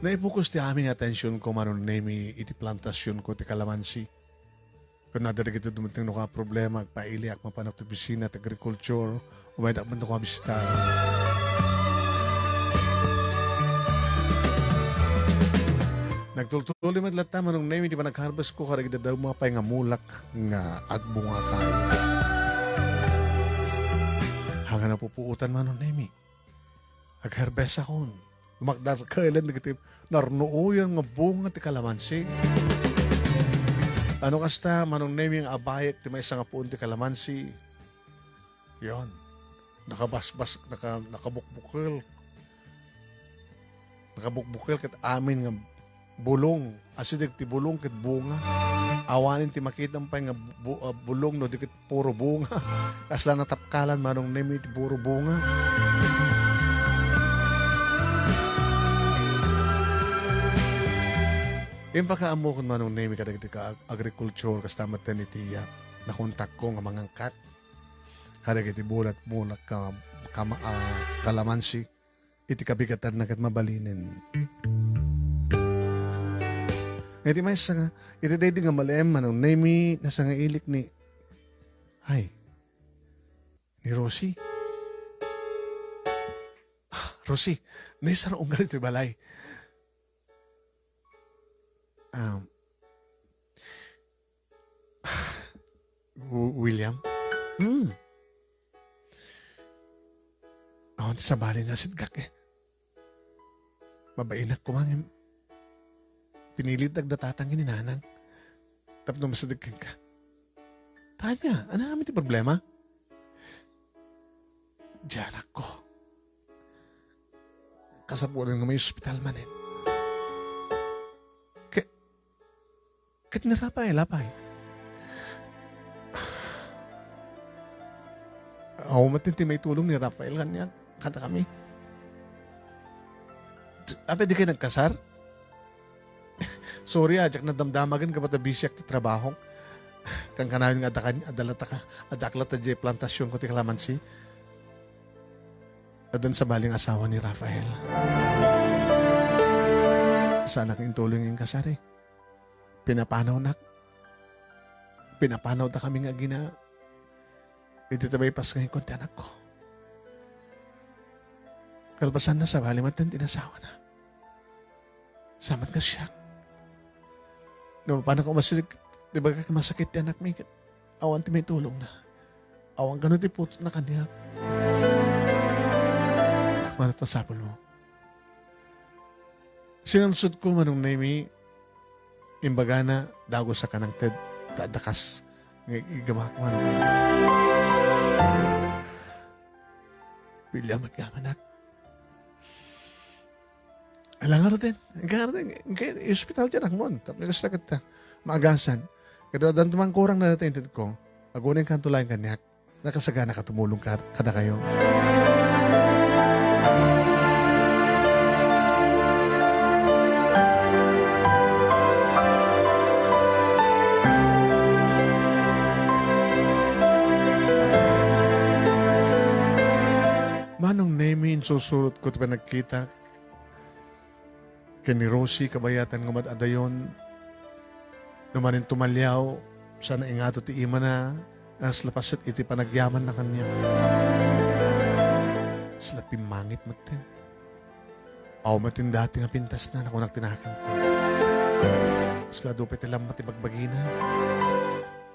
Naipokus ti amin nga atensionko, Manong Nemi, iti plantasionko ti kalamansi. Kun adda dagiti dumteng no ka problema, agpailiak mapan ti opisina ti agriculture, umaydak man ti kua bisitar. Nagtultuloy met latta, Manong Nemi, ti panag-harvestko kadagiti dadduma pay nga mulak nga agbunga kayo. Haan nga napupuotan, Manong Nemi. Agherbesakon. Makdarkelen dagiti narnuoyan nga bunga ti kalamansi. Ano kasta, Manong Nemi, nga abayek ti maysa nga puon ti kalamansi? Yon. Nakabasbas, naka-, nakabukbukel. Nakabukbukel ket amin nga bulong. Asideg ti bulong ket bunga. Awanen ti makitam pay nga bu-, ah, bulong no di ket puro bunga. Kasla natapkalan, Manong Nemi, ti puro bunga. Impakaammokon, Manong Nemi, kadagiti ka-, agriculture, kasta met iti, ah, nakontakko nga mangangkat kadagiti bulat-bulat ka-, kama-, ah, kalamansi. Iti kabigatanna ket mabalinen. Nga iti maysa nga, iti daydi nga malem, Manong Nemi, nasangailik ni, ay, ni Rosie. Ah, Rosie, naisar unggal iti balay. Um, W-, William? Hmm. Awan ti sabali nga sitgak, eh. Mabainak koma ngem pinilit dagdatatang ni nanang. Tapno masideg kenka. Tanya, ano kami ti problema? Dianak ko. Kasapulan nga may ospital manen. Ke-, Ket ni Rafael, apay? Awan met ti maitulong ni Rafael kaniak, kadakami. Apay, dikay nagkasar? Sorry, ah, diak nadamdamagen gapu ta busyak ti trabaho. Kankanayon nga adda kan-, adda latta ka, adda ak latta diay plantasionko ti kalamansi. Addan sabali nga asawa ni Rafael. Saanak nga intulong nga inkasar, eh. Pinapanawnak. Pinapanawdakami nga agina iti tabaypas nga inkon ti anakko. Kalpasanna, sabali met ti inasawana. Saan met nga siak. No mapanak umasideg, di ba, masakit ti anakmi, ket awan ti maitulongna. Awan kano ti putotna kaniak. Manut masapulmo. Sinalsodko, Manong Nemi, imbagana, dagus a kanangted, ta adda kas nga igamak, Manong Nemi. William, agyaman, anak. Ala ngaruden, ngaruden, ihospital ti anakmon, tapno kasta ket ta, maagasan. Ket addan ti mangkurang na dayta intedko, agunenkanto laeng kaniak. Nakasagana ka tumulong ka-, kadakayo. Susurot ko ti panagkitak ken ni Rosie, kabayatan nga mad-adayon. No manen tumaliaw, sana ingato ti imana, a, kasla paset iti panagyamanna kaniak. Kasla pimmangit metten. Awan met ti dati nga pintasna, nakunak ti nakemko. Kasla adu pay ti lamma ti bagbagina.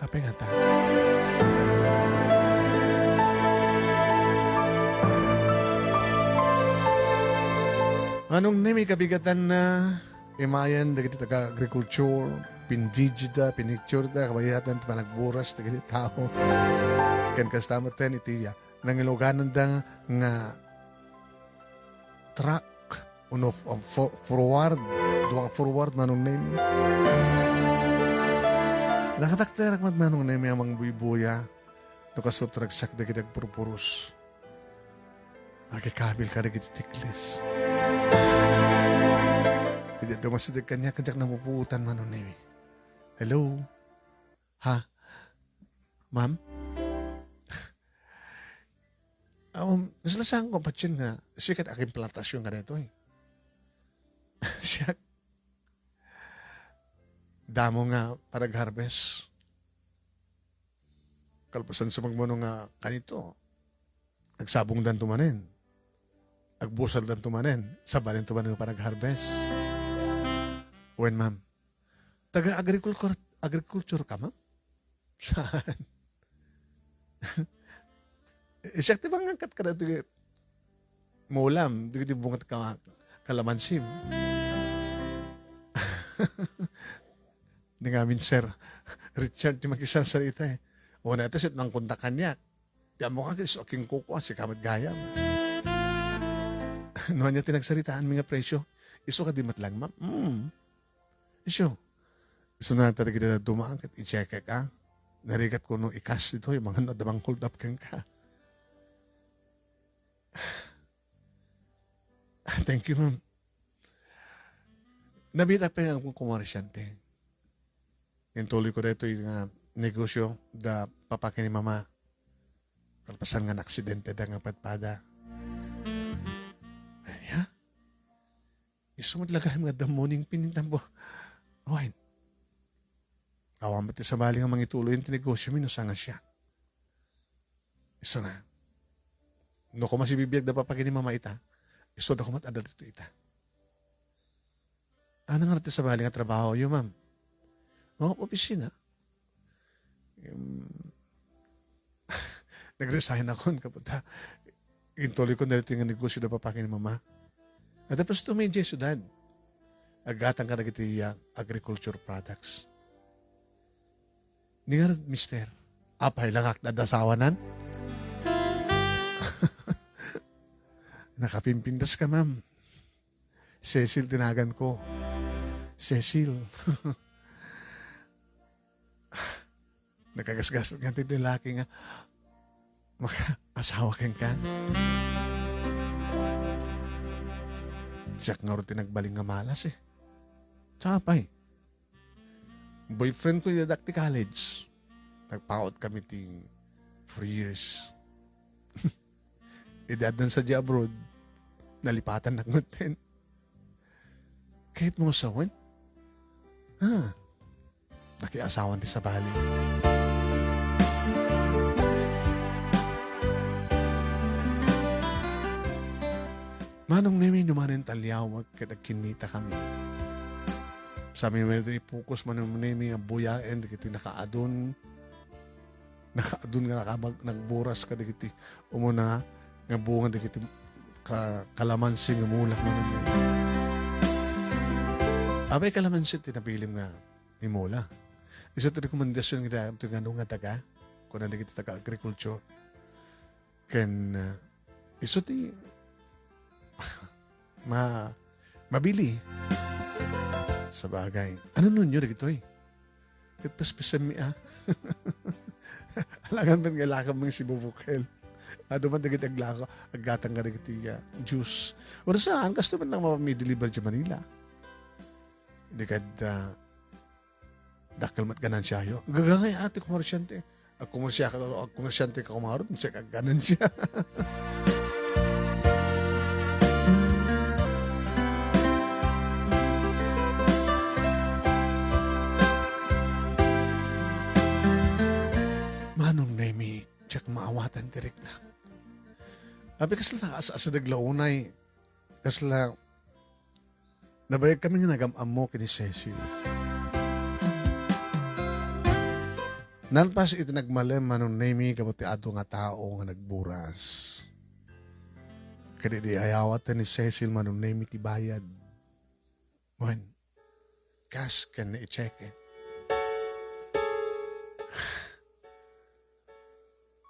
Apay ngata? Manong Nemi, kabigatanna, imayen dagiti taga-agriculture, pinvideoda, pinictureda, kabayatan ti panagburas dagiti tao. Ken kasta metten iti, ah, nangilugananda nga truck, uno f-, um, fo-, forward, dua nga forward, Manong Nemi. Nakatakderak met, Manong Nemi, a mangbuybuya, no kasto't ragsak dagiti agpurpuros. Agikabil kadagiti tiklis. Idi adda masideg kaniak, diak napupuotan, Manong Nemi. Hello? Ha? Ma'am? Um, kasla saanko patien nga, siak ket agimplantasion nga daytoy. Siak. Damo nga panag-harvest. Kalpasan sumagmamano nga kanito, agsabongdanto manen. Agbusaldanto manen. Sabalento manen nga panag-harvest. Wen, ma'am. Taga-agriculture, agriculture ka, ma'am? Saan? Siak ti mangangkat kadagiti mula, dagiti bunga ti ka-, kalamansi. Di ngamin, Sir Richard, ti makisarsarita, eh. Una, ita, sit nangkontak kaniak. Ti ammo ka, isu a kinkukua, sika met gayam. No ania ti nagsaritaanmi nga presyo? Isu kadi met laeng, ma'am? Mm. Isu. Isu na ta dagiti dumaan ket i-check-ek, a. Narigat kuno i-cash ditoy, mangan adda mang-hold up kenka. Thank you, ma'am. Nabitak pay nga agkumarsyante. Intuloy ko daytoy nga negosyo da papa ken ni mama. Kalpasan nga naaksidenteda nga padpada. Ania? Isu met la gayam nga adda morning pain tampo. Wen. Awan met ti sabali nga mangituloy ti negosyomi no saan nga siak. Isuna. No koma sibibiag da papa ken ni mama ita, isu da koma adda ditoy ita. Ania ngarud ti sabali nga trabahoyo, ma'am? Mga opisina. Em, nag-resign akon, kaputa. Intuloy ko na ditoy nga negosyo da papa ken ni mama. Adda pasto media syudad. Aggatang kadagiti, ah, agriculture products. Ni ngarud, mister, apay la nga agdadasawanan? Nakapimpintas ka, ma'am. Cecil ti naganko. Cecil. Nakagasgas nga ti laki nga makaasawa kenka. Siak ngarud ti nagbalin nga malas, eh. Sapay. Boyfriend ko idi addak ti college. Nagpangot kami ti four years. Idi addan sadiay abroad, nalipatannak metten. Kayatmo nga sawen? Ha? Nakiasawan ti sabali. Manong Nemi, no manen ti alliawek ket agkinnita kami. Saan mi met ipokus, Manong Nemi, a buyaen dagiti nakaadun, nakaadun nga nakabag-, nagburas kadagiti umuna nga bunga dagiti ka-, kalamansi nga mulak, Manong Nemi. Apay kalamansi ti napilim nga imula. Isu ti rekomendasyon nga daytoy nga adu nga daga, kuna dagiti taga-agriculture. Ken, uh, isu ti ma-, mabili. Sabagay. Ania nunyo dagitoy? Ket pespesenmi, a. Alangan met nga ilakam nga sibubukel. Adu man dagiti aglako, aggatang kadagiti, ah, juice. Wen saan, kastoy met lang mapami-deliver idiay Manila. Idi kad, ah, dakkel met ganansiayo. Gagangay, a, ti komersyante. Agkomersia-, agkomersyante ka kumarud, siak agganansya. Diak maawatan ti riknak. Apay, kasla as-asideg la unay. Kasla nabayag kami nga nagam-ammo ken ni Cecil. Nalpas iti nagmalem, Manong Nemy, gapu ti adu nga tao nga nagburas. Ket idi ayawaten ni Cecil, Manong Nemy, ti bayad. Wen, kas ken ni i-cheque.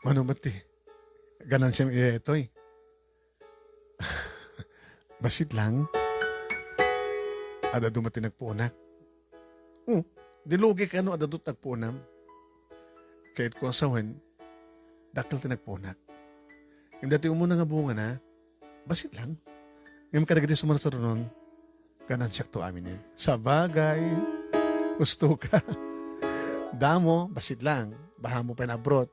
Mano met ti ganansiam iti daytoy? Bassit lang. Ad-adu met ti nagpuonak. Oh, di lugi ka no ad-adu ti nagpuonam. Ket kua sawen, dakkel ti nagpuonak. Ngem daytoy umuna nga bungana, bassit lang. Ngem kadagiti sumarsarunon, ganansiakto aminen. Sabagay, husto ka. Damo, bassit lang. Baha mo pay naabrot.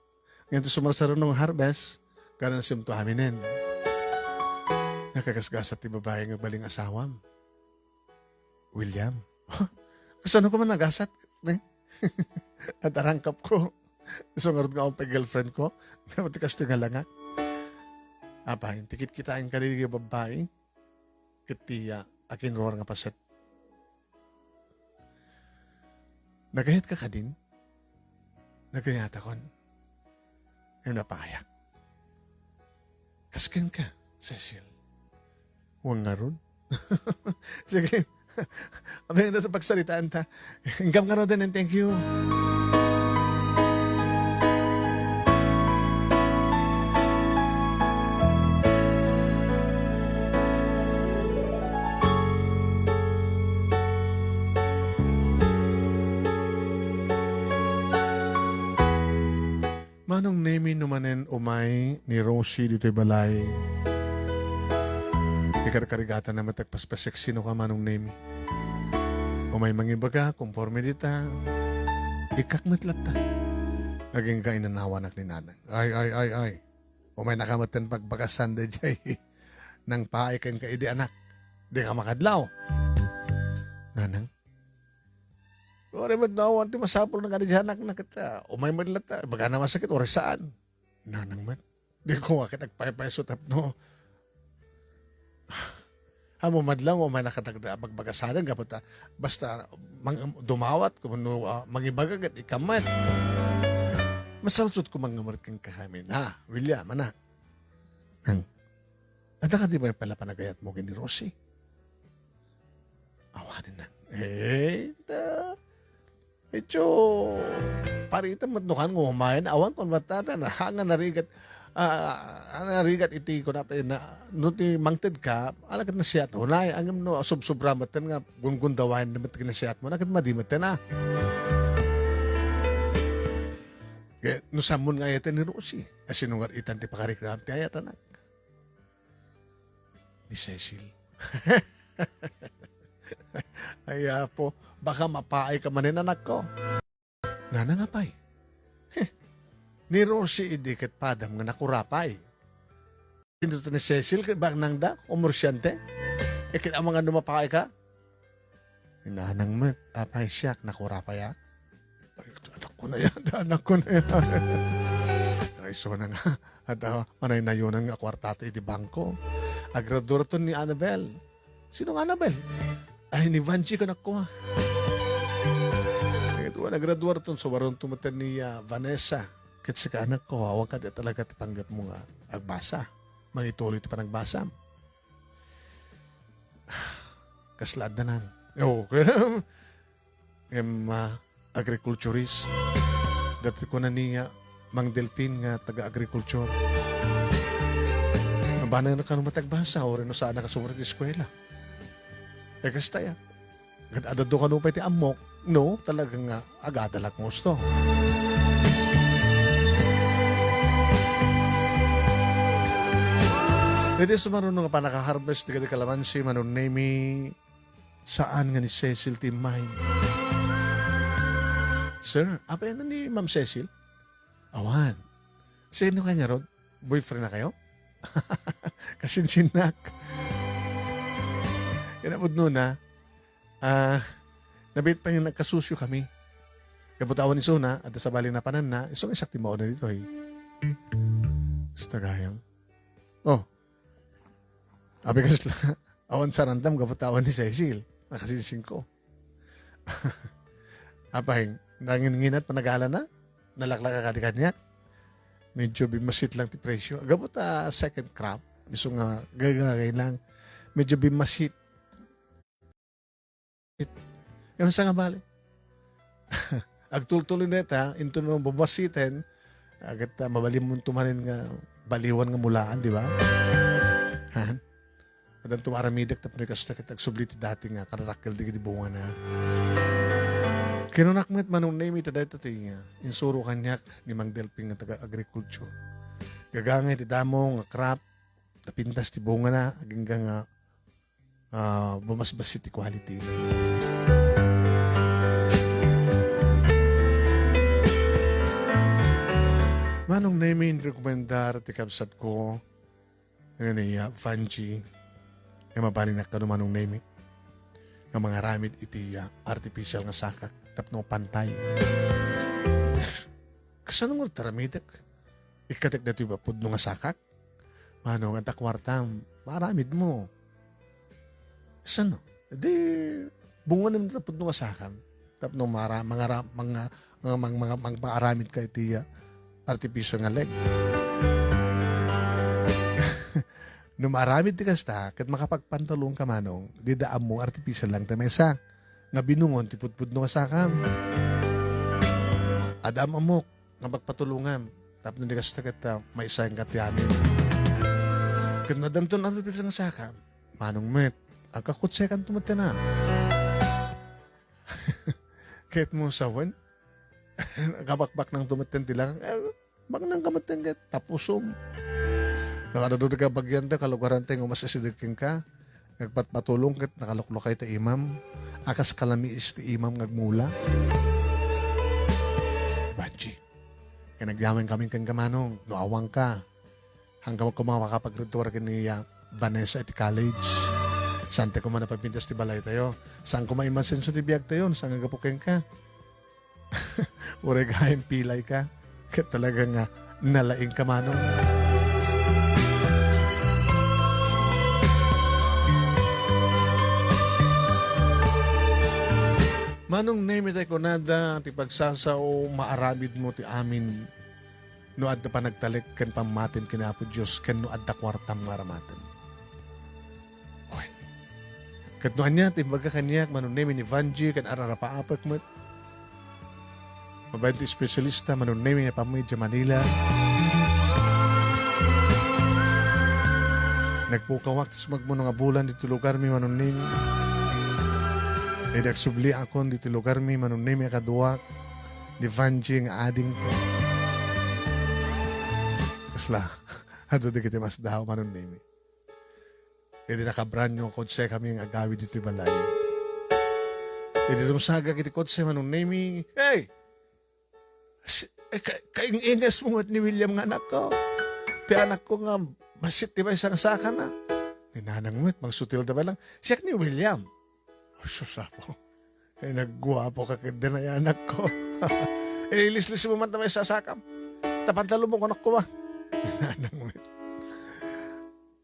Ngem ti sumarsaruno nga harvest, ganansiamto aminen. Nakagasgasat ti babai nga agbalin nga asawam. William. Kasano ko man nagasat, ne? At arangkap ko. Isu ngarud nga awan pay girlfriend ko. Nga ti kastoy nga langak. Apay, ti kitkitaen kadi nga babbai. Ket ti, ah, akinruar nga paset. Nagayat ka kadin? Nagayatakon. Ngem napayak. Kas kenka, Cecil. Wen ngarud. Sige. Amay na sa pagsaritaan ta. Inggam ngaruden, and thank you. Manong Nemy, no manen umay ni Rosie ditoy balay, ikarkarigatanna met agpaspaseksino ka, Manong Nemy. Umay mangibaga, konforme dita, ikkak met latta. Agingga inanawanak ni Nanang. Ay, ay, ay, ay. Umaynaka metten pagbagasan daydiay nangpaay kenka idi, anak. Dika makadlaw. Nanang, uray met no awan ti masapul nga daydiay anakna ket, ah, umay met latta, ibagana masakit, uray saan. Nanang met. Diko nga ket agpaypayso tapno. Ammom madlaw nga umaynaka dagda a bagbagasanen gapu ta basta mang-, dumawat ko wenno, ah, mangibaga ket ikkan met. Masaludsodko man nga met kenka amin, ha, William, anak. Nang, adda kadi pay pala panagayatmo ken ni Rosie? Awanen, Nang. Eh, ta, Medyo paritem met no kan nga umayen, awan kon matatan, ha, nga narigat, ah, ah, narigat iti kunata na, no ti mangted ka, ala ket nasiat unay, ngem no subsobra metten nga gungundawayen met ti nasiat mo, na ket madi metten, ah. Ket no sammon nga ayaten ni Rosie, a sino nga itan ti pakarikram ti ayatanak? Ni Cecil. Ay, Apo, baka mapaay ka manen, anakko. Nanang, apay? Heh, ni Rosie idi ket padam nga nakurapay. Pinto ni Cecil ket baknangda, komersyante. E ket amangan no mapaay ka? Ni Nanang met, apay siak, nakurapayak? Ay, anak ko na yan, anak ko na yan. Ay, so na nga. At, ah, manaynayonan nga kwarta ti iti bangko. Agraduarton ni Annabel. Sino nga Annabel? Ay, ni Vanji, kanakko, ah. Ay, ito, nagraduarton, so, waron tumatan ni, ah, Vanessa. Ket sika, anakko, awan ka di talaga ti panggep mo nga agbasa. Mangituloy ti panagbasam. Kasla addanan. Okay. Ngem, ah, agriculturist. Dati kuna ni, ah, Mang Delfin nga taga-agriculture. Mabanag na kano matagbasa, o reno saan nakasumar ti eskwela. E, kasta ya. Kad adado kano pay ti ammok, no, talaga nga agadalak nga gusto. Iti sumaruno nga panaka-harvest, ti kalamansi, Manong Nemy, saan nga ni Cecil ti immay. Sir, apay na ni Ma'am Cecil? Awan. Sino ka niya, Rod? Boyfriend na kayo? Kasinsinnak. Yan ang udno na. Ah, nabit pa yung nagkasusyo kami. Kabutawan ni Sona, at sa bali na panan na, isong isak ti mauna dito, eh. Basta gayam. Oh. Abi kasla, awan sarantam, gapu ta awan ni Cecil. Nakasinsin ko. Apay, nanginginat panagala na? Nalaklaka kadi kaniak? Medyo bimmasit lang ti presyo. Gapu ta second crop. Isu nga gagagay lang. Medyo bimmasit. Yan sa nga bali. Agtultuloy na ita, into no babasiten, agad ta mabalin mo tumanin nga baliwan nga mulaan, di ba? Han? Adan tumaramidek tapno kasta ket agsubli ti dati nga kararakkel dagiti bungana. Kinunak met Manong Nemi ta dayta ti nga insuro kaniak ni Mang Delping nga taga-agriculture. Gagangay ti damo nga crop, napintas ti bungana, agingga nga, ah, bumasbasi ti quality. Manong Nemi, rekomendar ti kabsat ko, nga ni, ah, Vanji, nga mabalin kano Manong Nemi, nga mangaramid iti, ah, artificial nga sakak tapno pantay. Kasano nga taramidek? Ikkatek datoy ba pudno nga sakak? Manong, adda kuartam, maaramid mo. Sano? Di, bungonem ta pudno nga sakam. Tapno mara-, mangara-, manga-, manga-, manga-, mangpaaramid ka iti, ah, artificial nga leg. No maaramid ti kasta, ket makapagpantalon ka, Manong, dida ammo artificial lang ti maysa nga binungon ti pudpudno nga sakam. Adda am-ammok nga pagpatulongam, tapno di kasta ket, ah, maisayan ka ti amin. Ket no addanton artificial nga sakam, Manong met, agkakutsekan to met ti na. Ket mo sawen, kabakbaknang to met ti langak, eh, baknang ka met ket tapusom. Nakadado ti kabagian ta, kalugaran ta, nga umas asideg kenka. Nagpatpatulong ket nakaluklukay ti imam. Akas kalamiis ti imam nga agmula. Vanji, ket nagyaman kami kenka, Manong, no awan ka. Haanka koma makapagridtuar ken ni, ah, Vanessa iti college. Saan ti koma napapintas ti balay tayo. Saan koma imasenso ti biag tayo, saan nga gapu kenka. Uray gayam pilay ka. Ket talaga nga nalaing ka, Manong. Manong Nemi, tay kunada, ti pagsasao, maaramid mo ti amin. No adda panagtalek ken pammatim ken Apo Dios, ken no adda kuartam nga aramatem. Oy. Ket no ania ti imbaga kaniak, Manong Nemi, ni Vanji, ken ar-arapaapek met. Mabain ti espesyalista, Manong Nemi, nga pammi idiay Manila. Nagpukawak ti sumagmamano nga bulan ditoy lugarmi, Manong Nemi. Idi agsubliakon ditoy lugarmi, Manong Nemi, a kaduak ni Vanji nga adingko. Kasla, adu dagiti masdaaw, Manong Nemi. Idi nakabrand new a kotse kami nga agawid ditoy balay. Idi rumsagak iti kotse, Manong Nemi, "Hey! Si-, eh, ka-, kaing-ingas mo met ni William nga anakko. Ti anakko nga bassit ti maysa nga sakana." Ni Nanang met, mangsutil da pay lang, "Siak ni William." Sus, Apo. Eh, nagguapo ka ket dayta anakko. Eh, ilislis mo man ta maysa a sakam. Ta pantalon mo, kunak koma. Nanang met.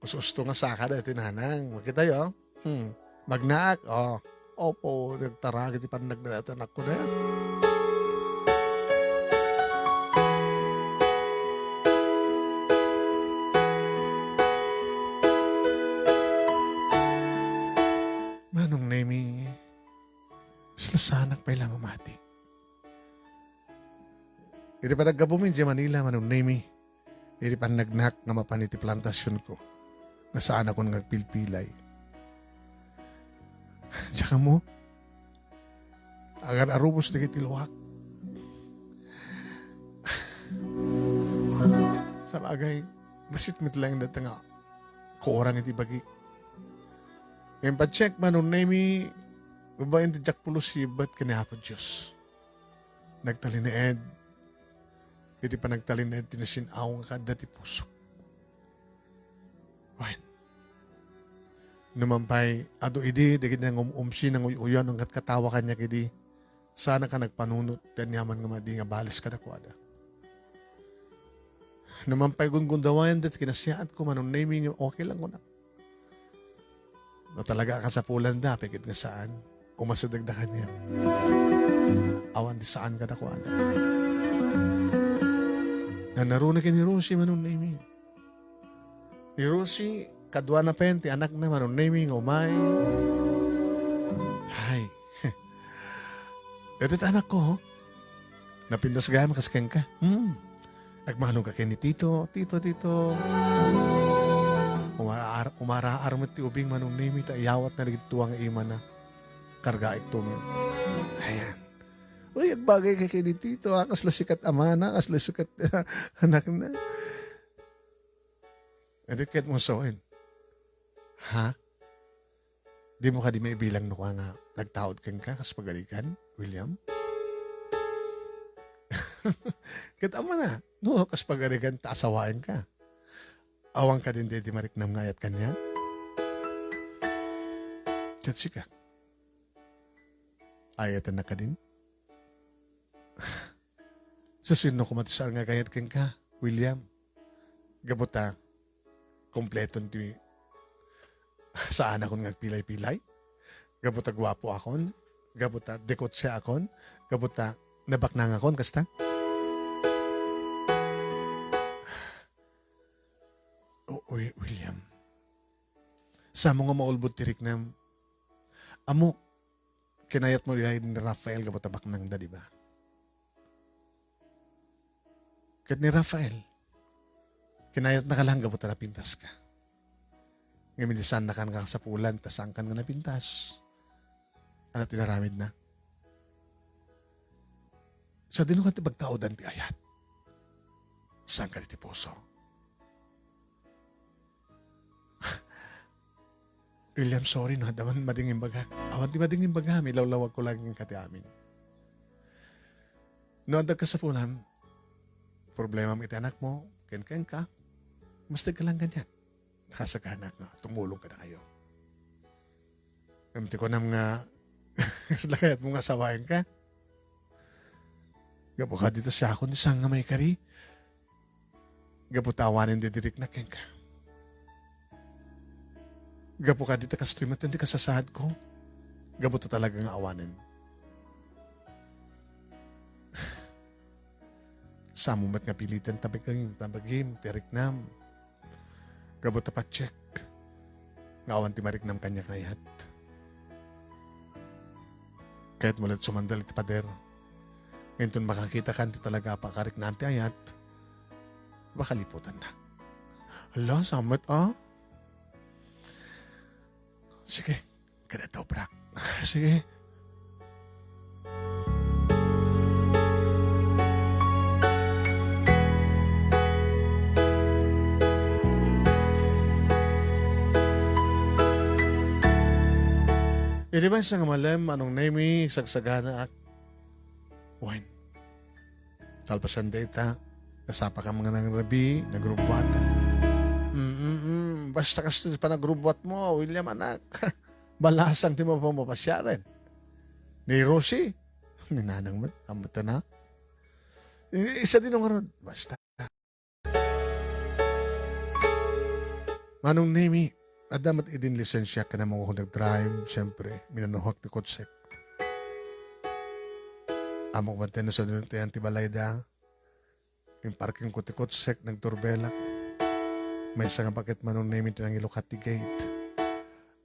Ususto nga saka daytoy, Nanang. Makitayo, oh. Hmm. Magnaak, oh. Opo, nagtaragi ti pannagna daytoy anakko na yan. Manong Nemi, Lasanak pay la mamati. Iti panaggapumi idiay Manila, Manong Nemi, iti pannagnak nga mapan iti plantasionko, nga saanakon nga agpilpilay. Diak ammo, agar-arubos dagiti luak. Sabagay, bassit met laeng dayta nga kurang iti bagi. Ngem pagcheck, Manong Nemi, babaen ti diak pulos sibet ken ni Apo Dios. Nagtalinaed iti panagtalinaed ti nasin-aw nga kaadda ti pusok. Wen, no man pay, adu idi dagiti nangum-umsi, nanguy-uyon, nangkatkatawa kaniak idi, saanak a nagpanunot ti aniaman nga madi nga balis kadakuada. No man pay gungundawayan dayta kinasiyaatko, Manong Nemy, nga okay lang kunak. No talaga a kasapulanda, apay ket nga saan, umasidegda kaniak. Awan ti saan kadakuada. Nanaruna ken ni Rosie, Manong Nemy. Ni Rosie, kaduana pay ti anakna, Manong Nemy, nga umay. Hay. Ito ti anakko, oh. Napintas gayam kas kenka. Hmm. Agmano ka ken ni Tito, Tito, Tito. Umaraar-, umaraar met ti ubing, Manong Nemy, ta iyawatna dagiti tua nga imana. Kargaekto met. Ayan. Uy, agbagay ka ken ni Tito, ah. Kasla sikat amana, kasla sikat anakna. Adi ket mo sawen. Ha? Dimo kadi maibilang no kua nga nagtaud kenka kas pagarigan, William? Ket ammona, no kas pagarigan ta asawaenka. Awan kadin daydi mariknam nga ayat kaniak? Ket sika? Ayatennak kadin? Sasino koma ti saan nga agayat kenka, William? Gapu ta, kompleton ti saanakon nga agpilay-pilay? Gapu ta guapoakon? Gapu ta dekotseakon? Gapu ta nabaknangakon, kasta? O, Wi-, William, samo nga maulbod ti riknam. Ammok, kinayatmo diay ni Rafael gapu ta baknangda, di ba? Ket ni Rafael, kinayatnaka lang gapu ta napintaska. Ngem idi saannaka nga kasapulan ta saankan nga napintas, ania ti inaramidna? Sadino kadi pagtaudan ti ayat? Saan kadi ti puso? William, sorry no adda man madi nga imbagak. Awan ti madi nga imbagam, ilawlawagko lang kenka ti amin. No adda kasapulan, problemam iti anakmo, ken kenka, masteg ka lang kaniak. Nakasaganak nga tumulong kadakayo. Ngem ti kunam nga, kasla kayatmo nga asawaenka? Gapu kadi ta siakon ti saan nga maikari? Gapu ta awanen daydi rikna kenka. Gapu kadi ta kastoy met ti kasasaadko. Gapu ta talaga nga awanen. Samo met nga piliten ta bagim, ta bagim, ti riknam. Gapu ta patiek nga awan ti mariknam kaniak nga ayat. Kayatmo la't sumandal iti pader. Ngem inton makakitakan ti talaga a pakariknam ti ayat, makaliputannak. Hala, saan met, ah? Sige, kada dobrak. Sige. Iti maysa nga malem, Manong Nemy, sagsaganaak. Wen. Kalpasan dayta, nasapakam nga nangrabii, nagrubbuatak. Mm, mm, basta kastoy ti panagrubbuatmo, William, anak. Balasang ti mapamapasiaren. Ni Rosie, ni nanang met, ammotna. I-, sadino ngarud, basta. Manong Nemy, adda met idin lisensiak ken ammok nagdrive, siyempre, minanuhak ti kotsek. Ammok met no sadino ti ayan ti balayda. Imparkingko ti kotsek, nagturbelak. Maysa nga baket, Manong Nemy, ti nangilukat ti gate.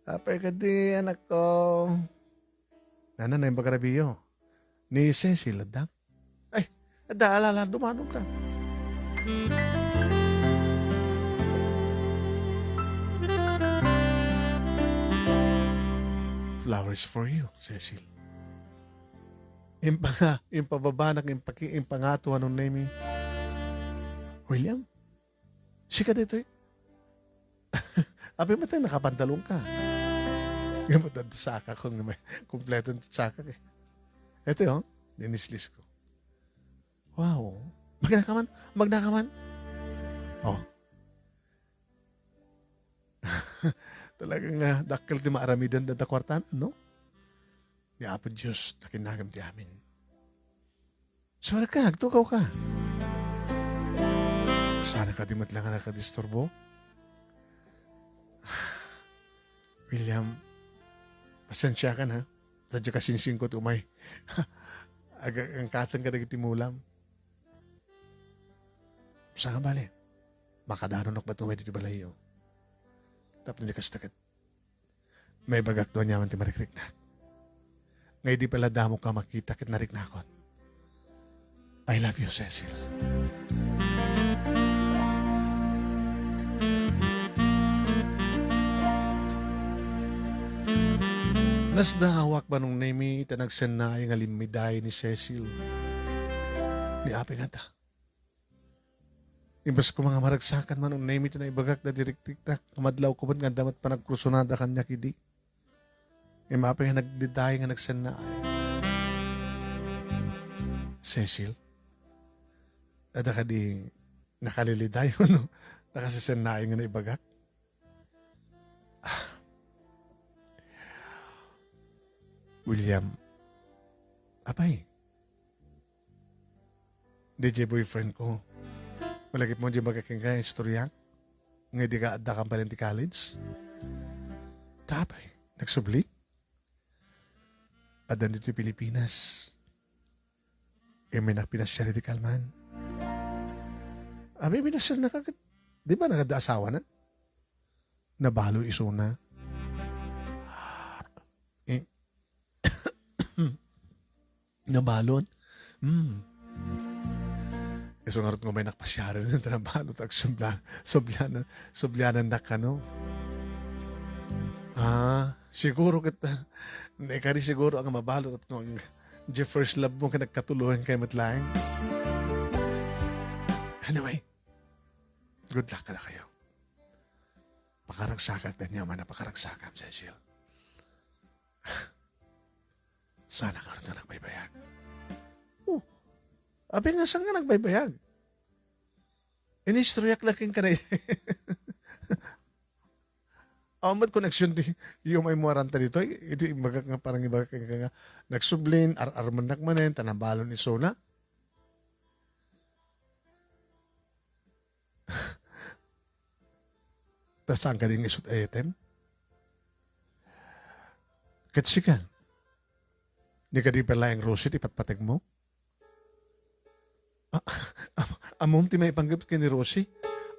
Apay kadi, anakko? Nana, naimbag a rabiyo. Ni Cecil, adda? Ay, adda, ala, ala, dumanon ka. Flowers for you, Cecil. Impanga-, impababanak, impaki-, impangato, Manong Nemy. William, sika ditoy. Apay met nakapantalon ka. Ngem adda sakakon nga may kumpleto ti sakak, eh. Ito, oh, dinislis ko. Wow. Magna ka man? Magna ka man? Oh. Talagang, ah, dakkel ti maaramidan dayta kuartana, no? Ni Apo Dios, ta kinagam ti amin. Sumarek ka, agtukaw ka. Sana kadi met lang a nakadisturbo. William, pasensiakan, ha? Sadja kasinsingko ti umay. Ag-, agangkaten kadagiti mulam. Saan nga bale? Makadanonok met umay ditoy balayyo. Tapno di kasta ket maibagak no aniaman ti marikriknak. Nga idi pay la damok a makita ket nariknakon. I love you, Cecil. Nasdaawak, Manong Nemi, ta nagsennaay nga limmiday ni Cecil. Ni apay ngata. Imbes koma nga maragsakan, Manong Nemi, ti naibagak daydi rikriknak, nga madlawko met nga adda met panagkursunada kaniak idi. Ngem apay nga nagdiddaay nga nagsennaay. Cecil, adda kadi nakaliliday wenno nakasisennaay nga naibagak? Ah. William, apay, D J boyfriend ko. Malagipmo diay imbagak kenka nga istorya? Nga idi ka adda kampalen ti college? Tapay, nagsubli? Addan ditoy Pilipinas. Imminnak pinasiar iti kalman. Abi, pinasiarnaka ket, di ba, nagada asawana? Nabalo isuna. Eh, nabalon. Hmm. Isu ngarud nga umay nakpasiaren, ta nabalon, agsubla-, sublianan, sublianannak kano. Ah, siguro ket, ah, naikari siguro nga mabalon tapno ang first love mo ket nagkatuloan kayo met laeng. Anyway, good luck kadakayo. Pakaragsakan, ania man a pakaragsakam, Cecil. Saan ngarud nga nagbaybayag? Oh, abi nga, saan nga nagbaybayag? Inistoryak la kenka na. Awan met connection ti umay mo aranta ditoy. Iti imbagak nga parang imbagak kenka nga nagsublin, ar-armennak manen, ta nabalon isuna. Ta saan kadi nga isut' a item? Ket sika, di kadi pay laeng Rosie ti patpategmo? Ah, am-, ammom ti maipanggep ken ni Rosie?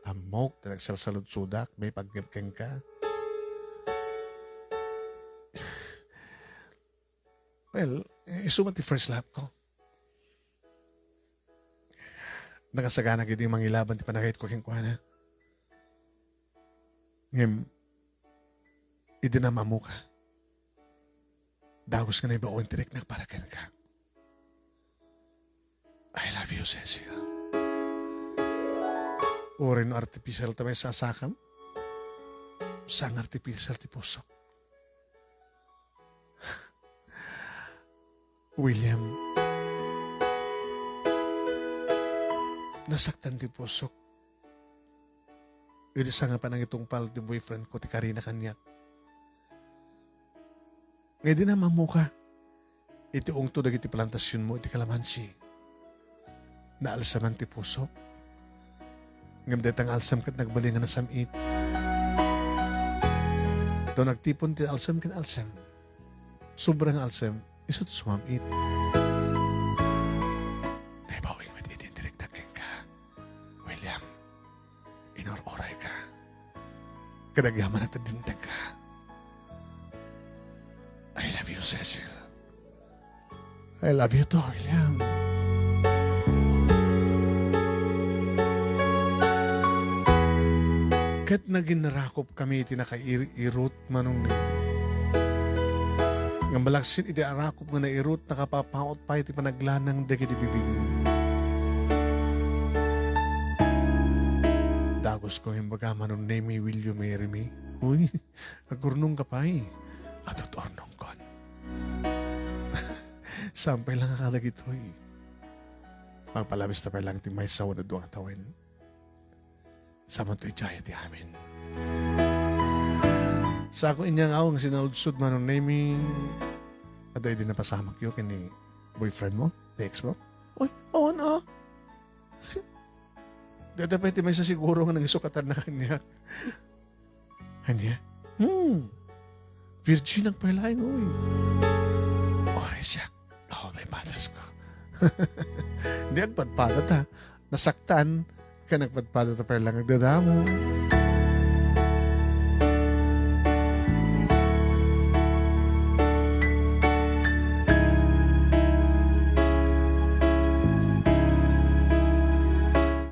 Ammok ti nagsalsaludsodak, maipanggep kenka. Well, isu met ti first love ko. Nakasaganak idi mangilaban ti panagayatko kenkuana. Ngem, idi na maammok a, dagus nga naibaon ti riknak para kenka. I love you, Cecil. Uray no artificial ta maisasakam, saan nga artificial ti pusok. William, nasaktan ti pusok idi saan nga panangitungpal ti boyfriend ko ti karina kaniak. Nga idi na maammok a, iti ungto dagiti plantasionmo iti kalamansi, naalsaman ti pusok. Ngem dayta nga alsem ket nagbalin nga nasam-it. Ta nagtipon ti alsem ken alsem, sobra nga alsem, isu ti sumam-it. Naibaon met idi ti riknak kenka, William. Inur-urayka. Ket agyamanak ti dimtengka. I love you, Cecil. I love you too, William. Ket naginrakop kami iti nakair-irot, Manong Nemi. Ngem malaksid iti arakop nga nairot, nakapapaut pay ti panaglanang dagiti bibingmi. Dagus ko imbaga, Manong Nemi, will you marry me? Uy, agurnongka pay. Atut urnongkon. Saan pay lang a kadagitoy. Mapalabis ta pay lang ti maysa wenno dua nga tawen. Samanto idiay ti amin. Sako inya nga awan nga sinaludsod, Manong Nemi. Adda idi napasamakyo ken ni boyfriend mo, ni ex mo? Oy, awan a. Dada pay ti maysa siguro nga nangisukatanna kaniak. Ania? Hmm. Virgin ak pay laeng, uy. Oray siak. Oh, may patas ko. Di agpadpada ta. Nasaktan. Ken agpadpada ta pay laeng agdadamo.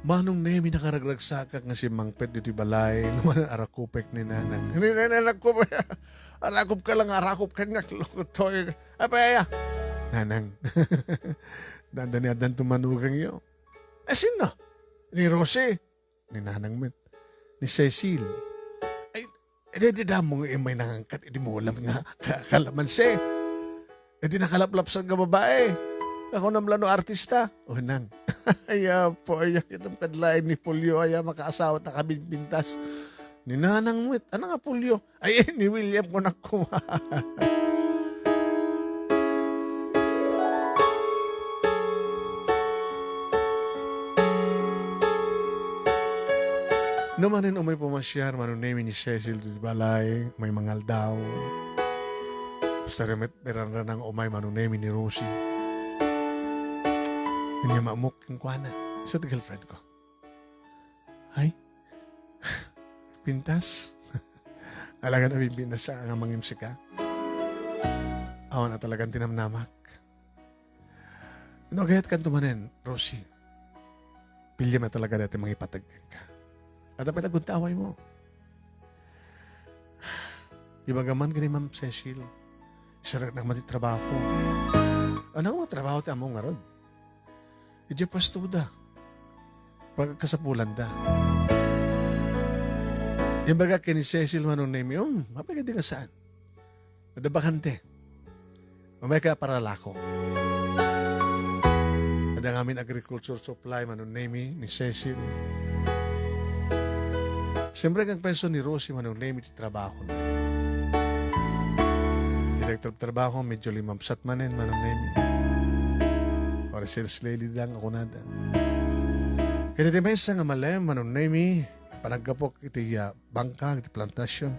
Manong Nemi, nakaragragsakak nga simmangpet ditoy balay, no manen arakupek ni Nanang. Ni Nanang, arakupek. Arakupek la nga arakupek kaniak, lokotoy. Apay aya? Nanang. Dandani addan tumanugangyo. Eh, sino? Ni Rosie? Ni Nanang met. Ni Cecil. Ay, eh, di damo nga imay nangangkat, idi mo alam nga ka-, kalamansi. Eh, di nakalaplapsan nga babae. Ako namla no artista. O, Nang. Ay, apo, ayak itam kadlain ni Polio, aya makaasawa ta kabinbintas. Ni Nanang met. Ano nga Polio? Ay, ni William ko na kuma. No manen umay pumasiar, Manong Nemi, ni Cecil ti balay, may mangaldaw. Basta remet, beranranang umay, Manong Nemi, ni Rosie. Kanya maamok, kenkuana. Isu ti girlfriend ko. Ay? Pintas? Alagan a bimbinasa nga mangimsika? Awan a talagan tinamnamak. No, agayat kanto manen, Rosie. Pilem a talaga dati mangipateg kenka. At apay lagunta away mo? Ibagam man ken ni Ma'am Cecil. Isarek na mati trabaho. Ano nga trabaho ti amo ngarud? Idiay pwestoda. Pagkasapulanda. Imbaga ken ni Cecil, Manong Nemi, um, apay kadi nga saan? Adda bakante. Umay ka para lako. Adda ngamin agriculture supply, Manong Nemi, ni Cecil. Siyempre, kang peso ni Rosie, Manong Nemi, trabaho na. Director of trabaho, medyo limamsat manen, Manong Nemi. Or sales lady lang ako nada. Kaya di maysa nga malem, Manong Nemi, panaggapok iti, ah, bangka, iti plantasyon.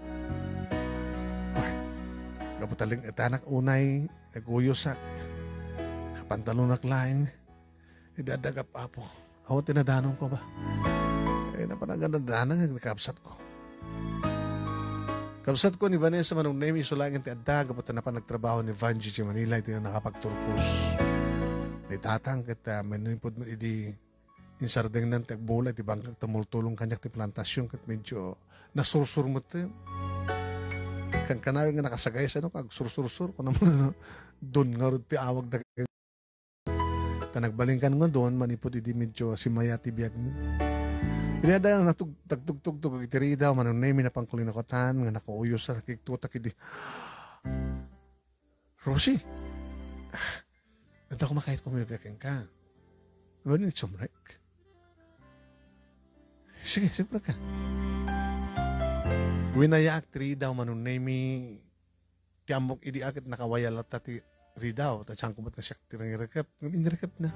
Ay, gapu taling itanak unay, naguyosak. Kapantalonak laeng. Idadagap, Apo. Awan ti nadanonko ba? Eh, napanagan na danang ni kabsat ko. Kabsat ko ni Vanessa, Manong Nemi, isu laeng ti adda, gapu ta napan nagtrabaho ni Vanji ti Manila, iti nakapagturkos. Ni Tatang, ket, ah, manipud met idi insardengnan ti agbula, iti bangkag tumultulong kaniak ti plantasyon, ket medyo nasursur met. Kankanayon nga nakasagaysa, no, agsursursur, kuno, no, don ngarud ti awag da Ta nagbalinkan nga don, manipud idi medyo simaya ti biagmi. Iti adda natug-, tagtugtugtog iti ridaw, Manong Nemi, napanko linukatan nga nakuuyos a nakiktutak idi, Rosie! Adda kumakayat kumuyog kenka. Ano ni sumrek? Sige, sumrek ka. Winayaak ti ridaw, Manong Nemi, ti ammok idi a ket nakawaya latta ti ridaw, ta saan ko met nga siak ti nangirekep, ngem inrekepna.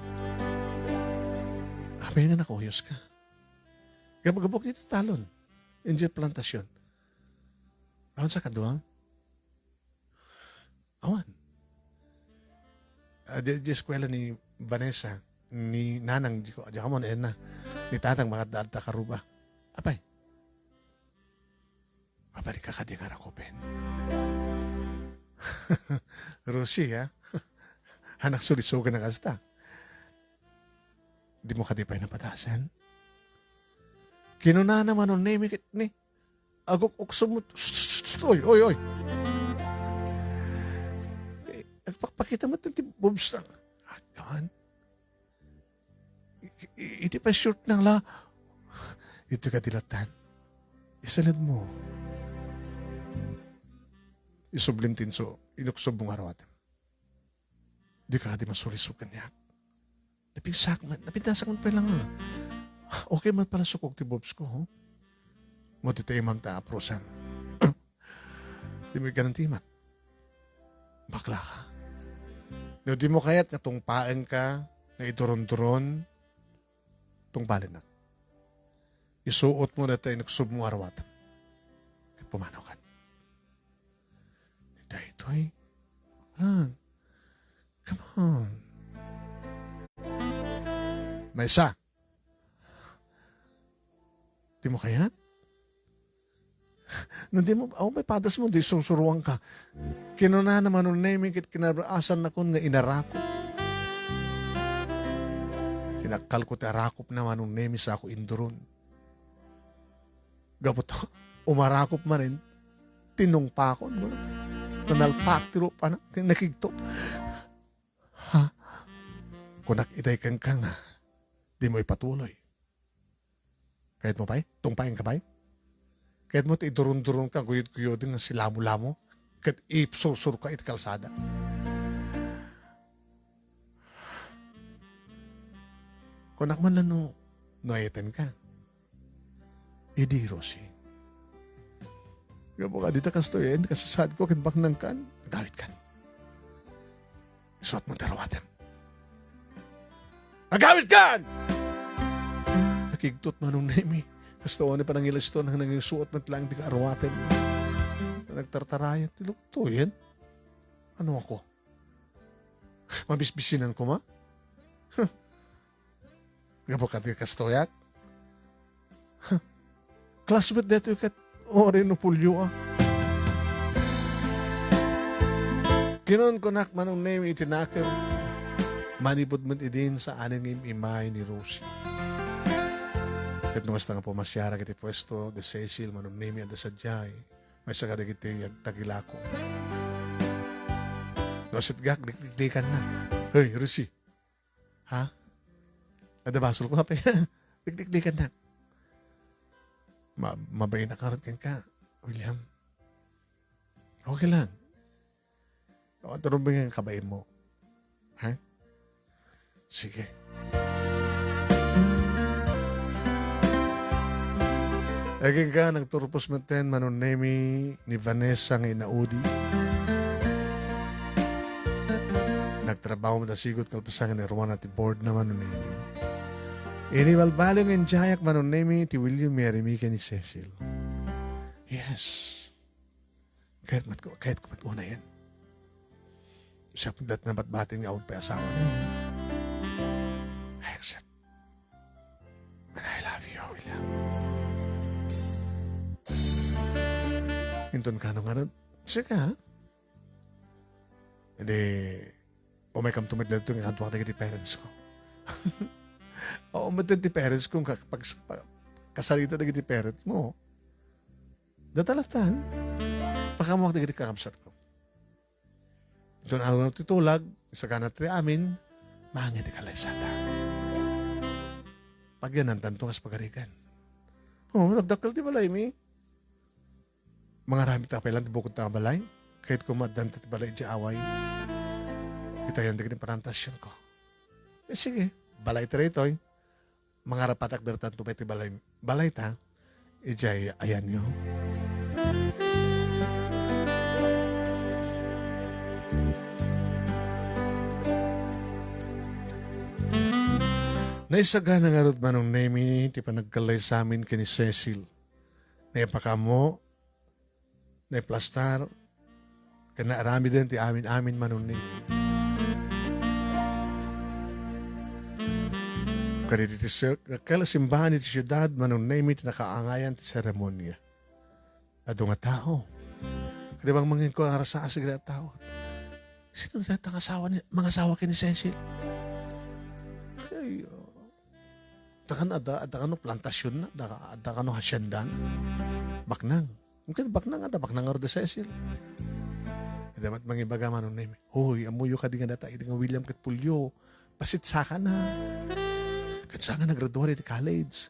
Apay nga nakuyoska? Gabgabok ti tatalon. Idiay plantasyon. Awan sa kaduam? Awan. Ah, di, di eskwela ni Vanessa, ni Nanang, di ko, di ko mo na, ni Tatang, makadaan ta karuba. Apay? Mabalik ka kadi nga rakupen. Rosie, ha? Anak, sulisugan na kasta. Di mo kadi pay napatasan? Kinunana, Manong Nemi, ket ni, aguk-uksom mo. Oy, oy, oy. Eh, agpakpakita mo ti boobs na. Agan. I-, i-, iti pa short nang la. Ito ka dilatan. Isalad mo. Isublim tinso, inuksob mo nga arawat. Di ka di masulisog kaniak. Napigsak man, napigsak man pala nga. Okay man pala sukog ti boobs ko, ho? Mo ti taimam ta aprosan. Di mo iganan ti imat. Bakla ka. No, di mo kayat nga tungpaen ka, nga iduron-duron, tungpalenak. Isuotmo dayta inuksibmo a ruatem. Ket pumanaw kan. Daytoy. Ah, come on. Maysa. Dimo kayat? No dimo, awan pay padasmo, di sursuruanka. Kinunana Manong Nemi ket kinabaasanna kon nga inarakop. Tinakkalko ti arakopna Manong Nemi sako induron. Gapu ta, umarakop manen, tinungpakon, no? Nanalpak ti rupana, nakigtot. Ha? Kunak itay kenka nga, dimo ipatuloy. Kayatmo pay? Tungpaenka pay? Kayatmo ti iduronduronka, guyod-guyoden nga silamolamo, ket ipsursurka iti kalsada. Kunak man la no, no ayatenka. Idi, Rosie. Gapu kadi ta kastoy, ken kasasaadko ken baknangkan, agawidkan. Isuotmo ti aruatem. Agawidkan! Nakigtot Manong Nemi. Kasta awan panangilasto nang nangisuot met laeng ti aruatem. Nagtartarayan ti luktoyen. Ano ako? Mabisbisinan ko ma? Gapu kadi kastoyak? Classmate daytoy ket, o, Reno Pulio, ah. Kinunkunak Manong Nemi iti nakem, manipud met idin saan nga im-immay ni Rosie. Ket no kasta nga pumasiarak iti puesto, di Cecil, Manong Nemi, adda sadiay, maysa kadagiti agtagilako. No sitgak, dikdikdikanna. Hey, Rosie, Ha? Adda basolko, apay. Dikdikdikannak. Ma-, mabain a karot kenka, William. Okay lang. O, turong bigyan kabain mo. Ha? Sige. Agingga, nagturpos metten Manong Nemi ni Vanessa nga inaudi. Nagtrabaho met a sigud kalpasan nga ni Rowena ti board na Manong Nemi. Inibalbaliw nga indiayak Manong Nemi ti William Mary Mickey ni Cecil. Yes. Kayat met ko, kayat ko met unayen. Siak met nabatbatin nga awan pay asawa na yun. I accept. And I love you, William. Inton kano nga nun, sige, ha? Edi, umay kam tumit dito nga kaduak dagiti parents ko. Oo, met ti parents ko, ka-, pag, pa-, kasarita dagiti parents mo. Datalatan, pakamuak dagiti kakabsat ko. Iton aldaw ti tulag, isagana ti amin, maangay ti kalaysata. Pagyanantanto kas pagarigan. Oh, nagdakkel ti balay mi. Mangaramid ta pay lang ti bukod ta nga balay. Kayat ko maaddanta ti balay di away. Itayan dagiti parantasyon ko. Eh, sige, balay ti daytoy. Mangarapatak dagiti tanto pay ti balay, balay ta, idiay ayanyo. Naisagana ngarud Manong Nemi ti panagkallaysamin ken ni Cecil. Naipakaammo, naiplastar, ken naaramiden ti amin-amin Manong Nemi. Kadagiti si-, dakkel a simbahan iti siudad Manong Nemi ti nakaangayan ti seremonia. Adu nga tao. Kadi bang mangin ko arasa a sigre a tao. Sino dayta nga asawa ni, mangasawa ken ni Cecil? Kay, uh, adda kan-, adda, adda kano plantasyonna, adda, adda kano haciendana. Baknang. Mungkin baknang, adda baknang ngarud ni Cecil. Adda met mangibaga Manong Nemi, "Hoy, ammoyo kadi nga data, idi nga William ket Pulio, bassit sakana. Ket saan nga naggraduar iti college.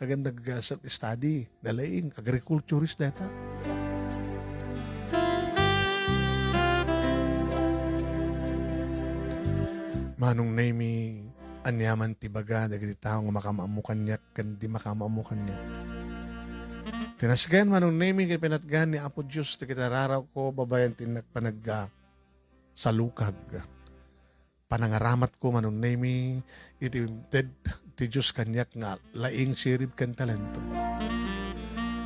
Agan nag, ah, self-study, nalaing, agriculturist dayta." Manong Nemi, aniaman ti baga dagiti tao nga makaammo kaniak ken di makaammo kaniak. Tinasken Manong Nemi ket pinatgan ni Apo Dios ti kinararawko babaen ti innak panagsalukag. Panangaramatko Manong Nemi iti inted ti Dios kaniak nga laing sirib ken talento.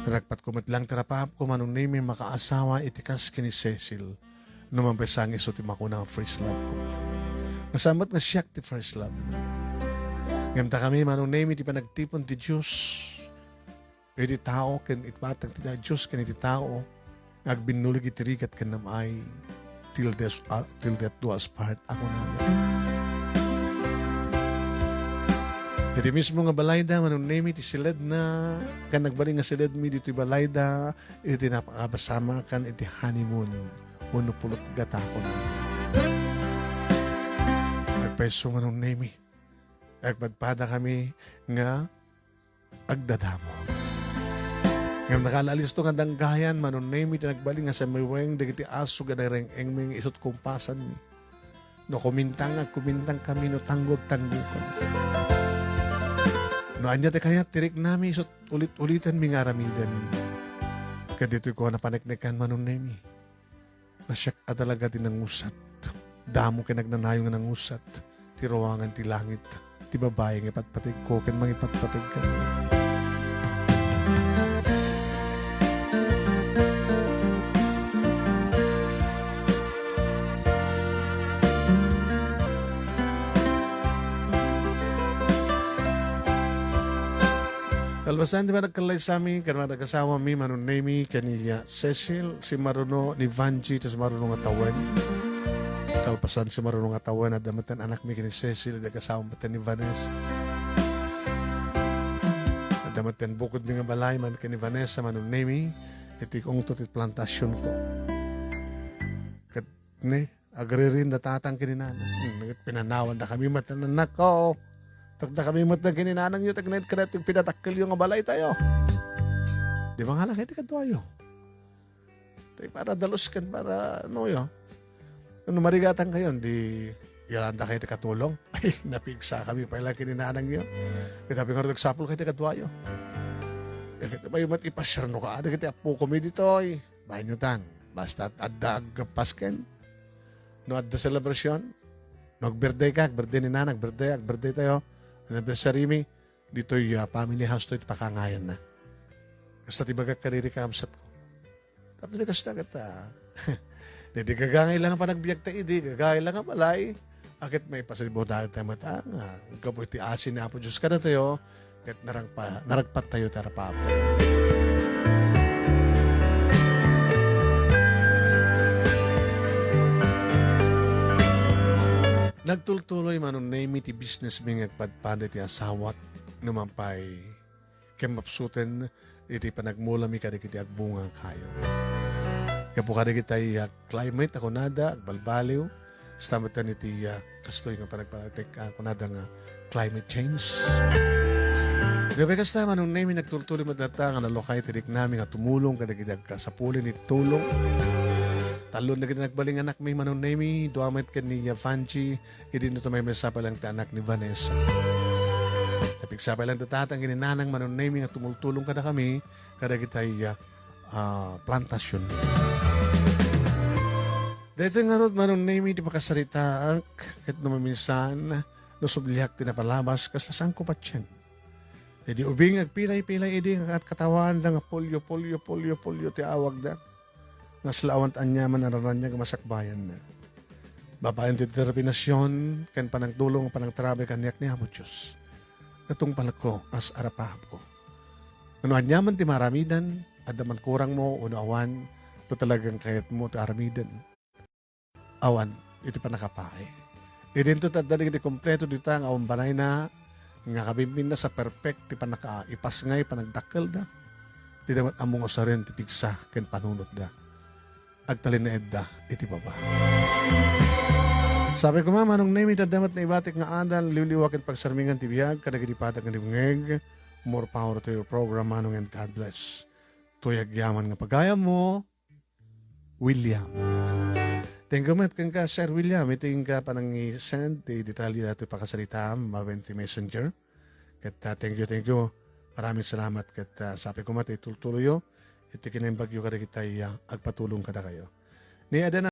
Naragpatko met lang ti rapaapko, Manong Nemi, makaasawa iti kas ken ni Cecil. No man pay sa nga isu ti makuna nga first love ko. Nga saan met nga siak ti first love. Ngem dakami, Manong Nemi, ti panagtipon ti Dios iti tao ken iti patag ti Dios ken iti tao nga agbinnulig iti rigat ken nam-ay till death, ah, till death do us part, a kunana. Iti mismo nga balayda, Manong Nemi, ti siledna, ken nagbalin nga siledmi ditoy balayda, iti napakabasamakan iti honeymoon, wenno pulot gata, a kunana. Nagpayso, Manong Nemi. Agpadpadakami nga agdadamo. Ngem nakaalisto nga danggayan, Manong Nemi, ti nagbalin nga sumiriweng dagiti aso nga nagreng-engmi nga isut kumpasanmi. No kumintang, agkumintangkami, no tanggo, agtanggokon. No ania ti kayat ti riknami, isut ulit-ulitanmi nga aramiden. Ket ditoy ko a napaneknekan, Manong Nemi. Nasiak a talaga ti nangusat. Damo ken agnanayon nga nangusat ti ruangan ti langit, ti babai nga ipatpategko ken mangipatpateg kaniak. Kalpasan ti panagkallaysami ken agasawami, Manong Nemi ken ni, ah, Cecil, simmaruno ni Vangie, ti simmaruno nga tawen. Kalpasan simmaruno nga tawen, adda met ti anakmi ken ni Cecil, adda agasawam met ni Vanessa. Adda met ti bukodmi nga balay man ken ni Vanessa, Manong Nemi, iti ungto ti plantasionko. Ket ne, agririnda tatang ken ni nanang. Hmm, pinanawandakami met, anakko. Takdakami met ken ni nanangyo, ti agnanayon kadatayo, ti pinatakkelyo nga balaytayo. Di ba nga lang iti kaduayo? Tay para dalus ken para noyo. No marigatangkayo, di iyalandakayo ti katulong. Ay, napigsakami pay la ken ni nanangyo. Ket apay ngarud agsapulkayo ti kaduayo? Ket apay met ipasiarnoka, dagiti appokomi ditoy. Bainyo tan, basta adda agpaskas ken no adda selebrasyon, no ag-birthday ka, ag-birthday ni nanang, ag-birthday, ag-birthday tayo, anniversary mi, ditoy, ah, family house to iti pakangayanna. Kasta ti bagak kadagiti kakabsatko. Tapno ni kasta ket, ah, di, di gagangay lang a panagbiagta idi, gagangay lang a balay. Ket maipasibudar tayo met, ah, nga gapu iti asi ni Apo Dios kadatayo, ket naragpa-, naragpattayo ti arapaap. Nagtultuloy, Manong Nemi, ti business mi nga agpadpada iti asawak, no man pay ken mapsuten iti panagmulami kadagiti agbunga kayo. Gapu kadagiti, ah, climate a kunada, agbalbaliw, kasta met iti, ah, kastoy nga panagpatek-, ah, kunada nga climate change. Gapu kasta, Manong Nemi, nagtultuloy met latta nga nalukay ti riknami nga tumulong kadagiti agkasapulin iti tulong. Tallo dagiti nagbalin nga anakmi, Manong Nemi, dua met ken ni, ah, Vangie, idi no tumaymaysa pay lang ti anak ni Vanessa. Napigsa pay lang ti tatang ken ni nanang, Manong Nemi, nga tumultulong kadakami kadagiti, ah, plantasion. Daytoy ngarud, Manong Nemi, ti pakasaritaak, ket no maminsan, no subliak ti napalabas, kasla saanko patien. Idi ubing agpilay-pilay idi nga katawan da nga polio, polio, polio, polio ti awagda. Nga sla awan ti aniaman a naraniag a masakbayanna. Babaen ti determinasion ken panagtulong, panagtarabay kaniak ni Apo Dios. Natungpalko kas arapaapko. No aniaman ti maaramidan, adda man kurangmo wenno awan, no talagang kayatmo ti aramiden. Awan iti pannakapaay. Idinto ti adda dagiti kompleto dita nga awan banayna, nga kabimbinna sa perfect ti pannakaipasngay panagdakkelda. Dida met ammo nga usaren ti pigsa ken panunotda. Agtalinaedda iti baba. Sapay koma, Manong Nemi, ti adda met naibatik nga adal, liwliwa ken pagsarmingan ti biag kadagiti patag nga dumngeg. More power to your program, Manong, and God bless. Toy agyaman nga pagayammo, William. Thank you met kenka, Sir William, iti inka panangi-send ti detalye datoy pakasaritaam mabaen ti messenger. Ket, ah, thank you, thank you. Maraming salamat ket, ah, sapay koma ti tultuloyyo iti kinaimbagyo kadagiti, ah, agpatulong kadakayo. Ni adda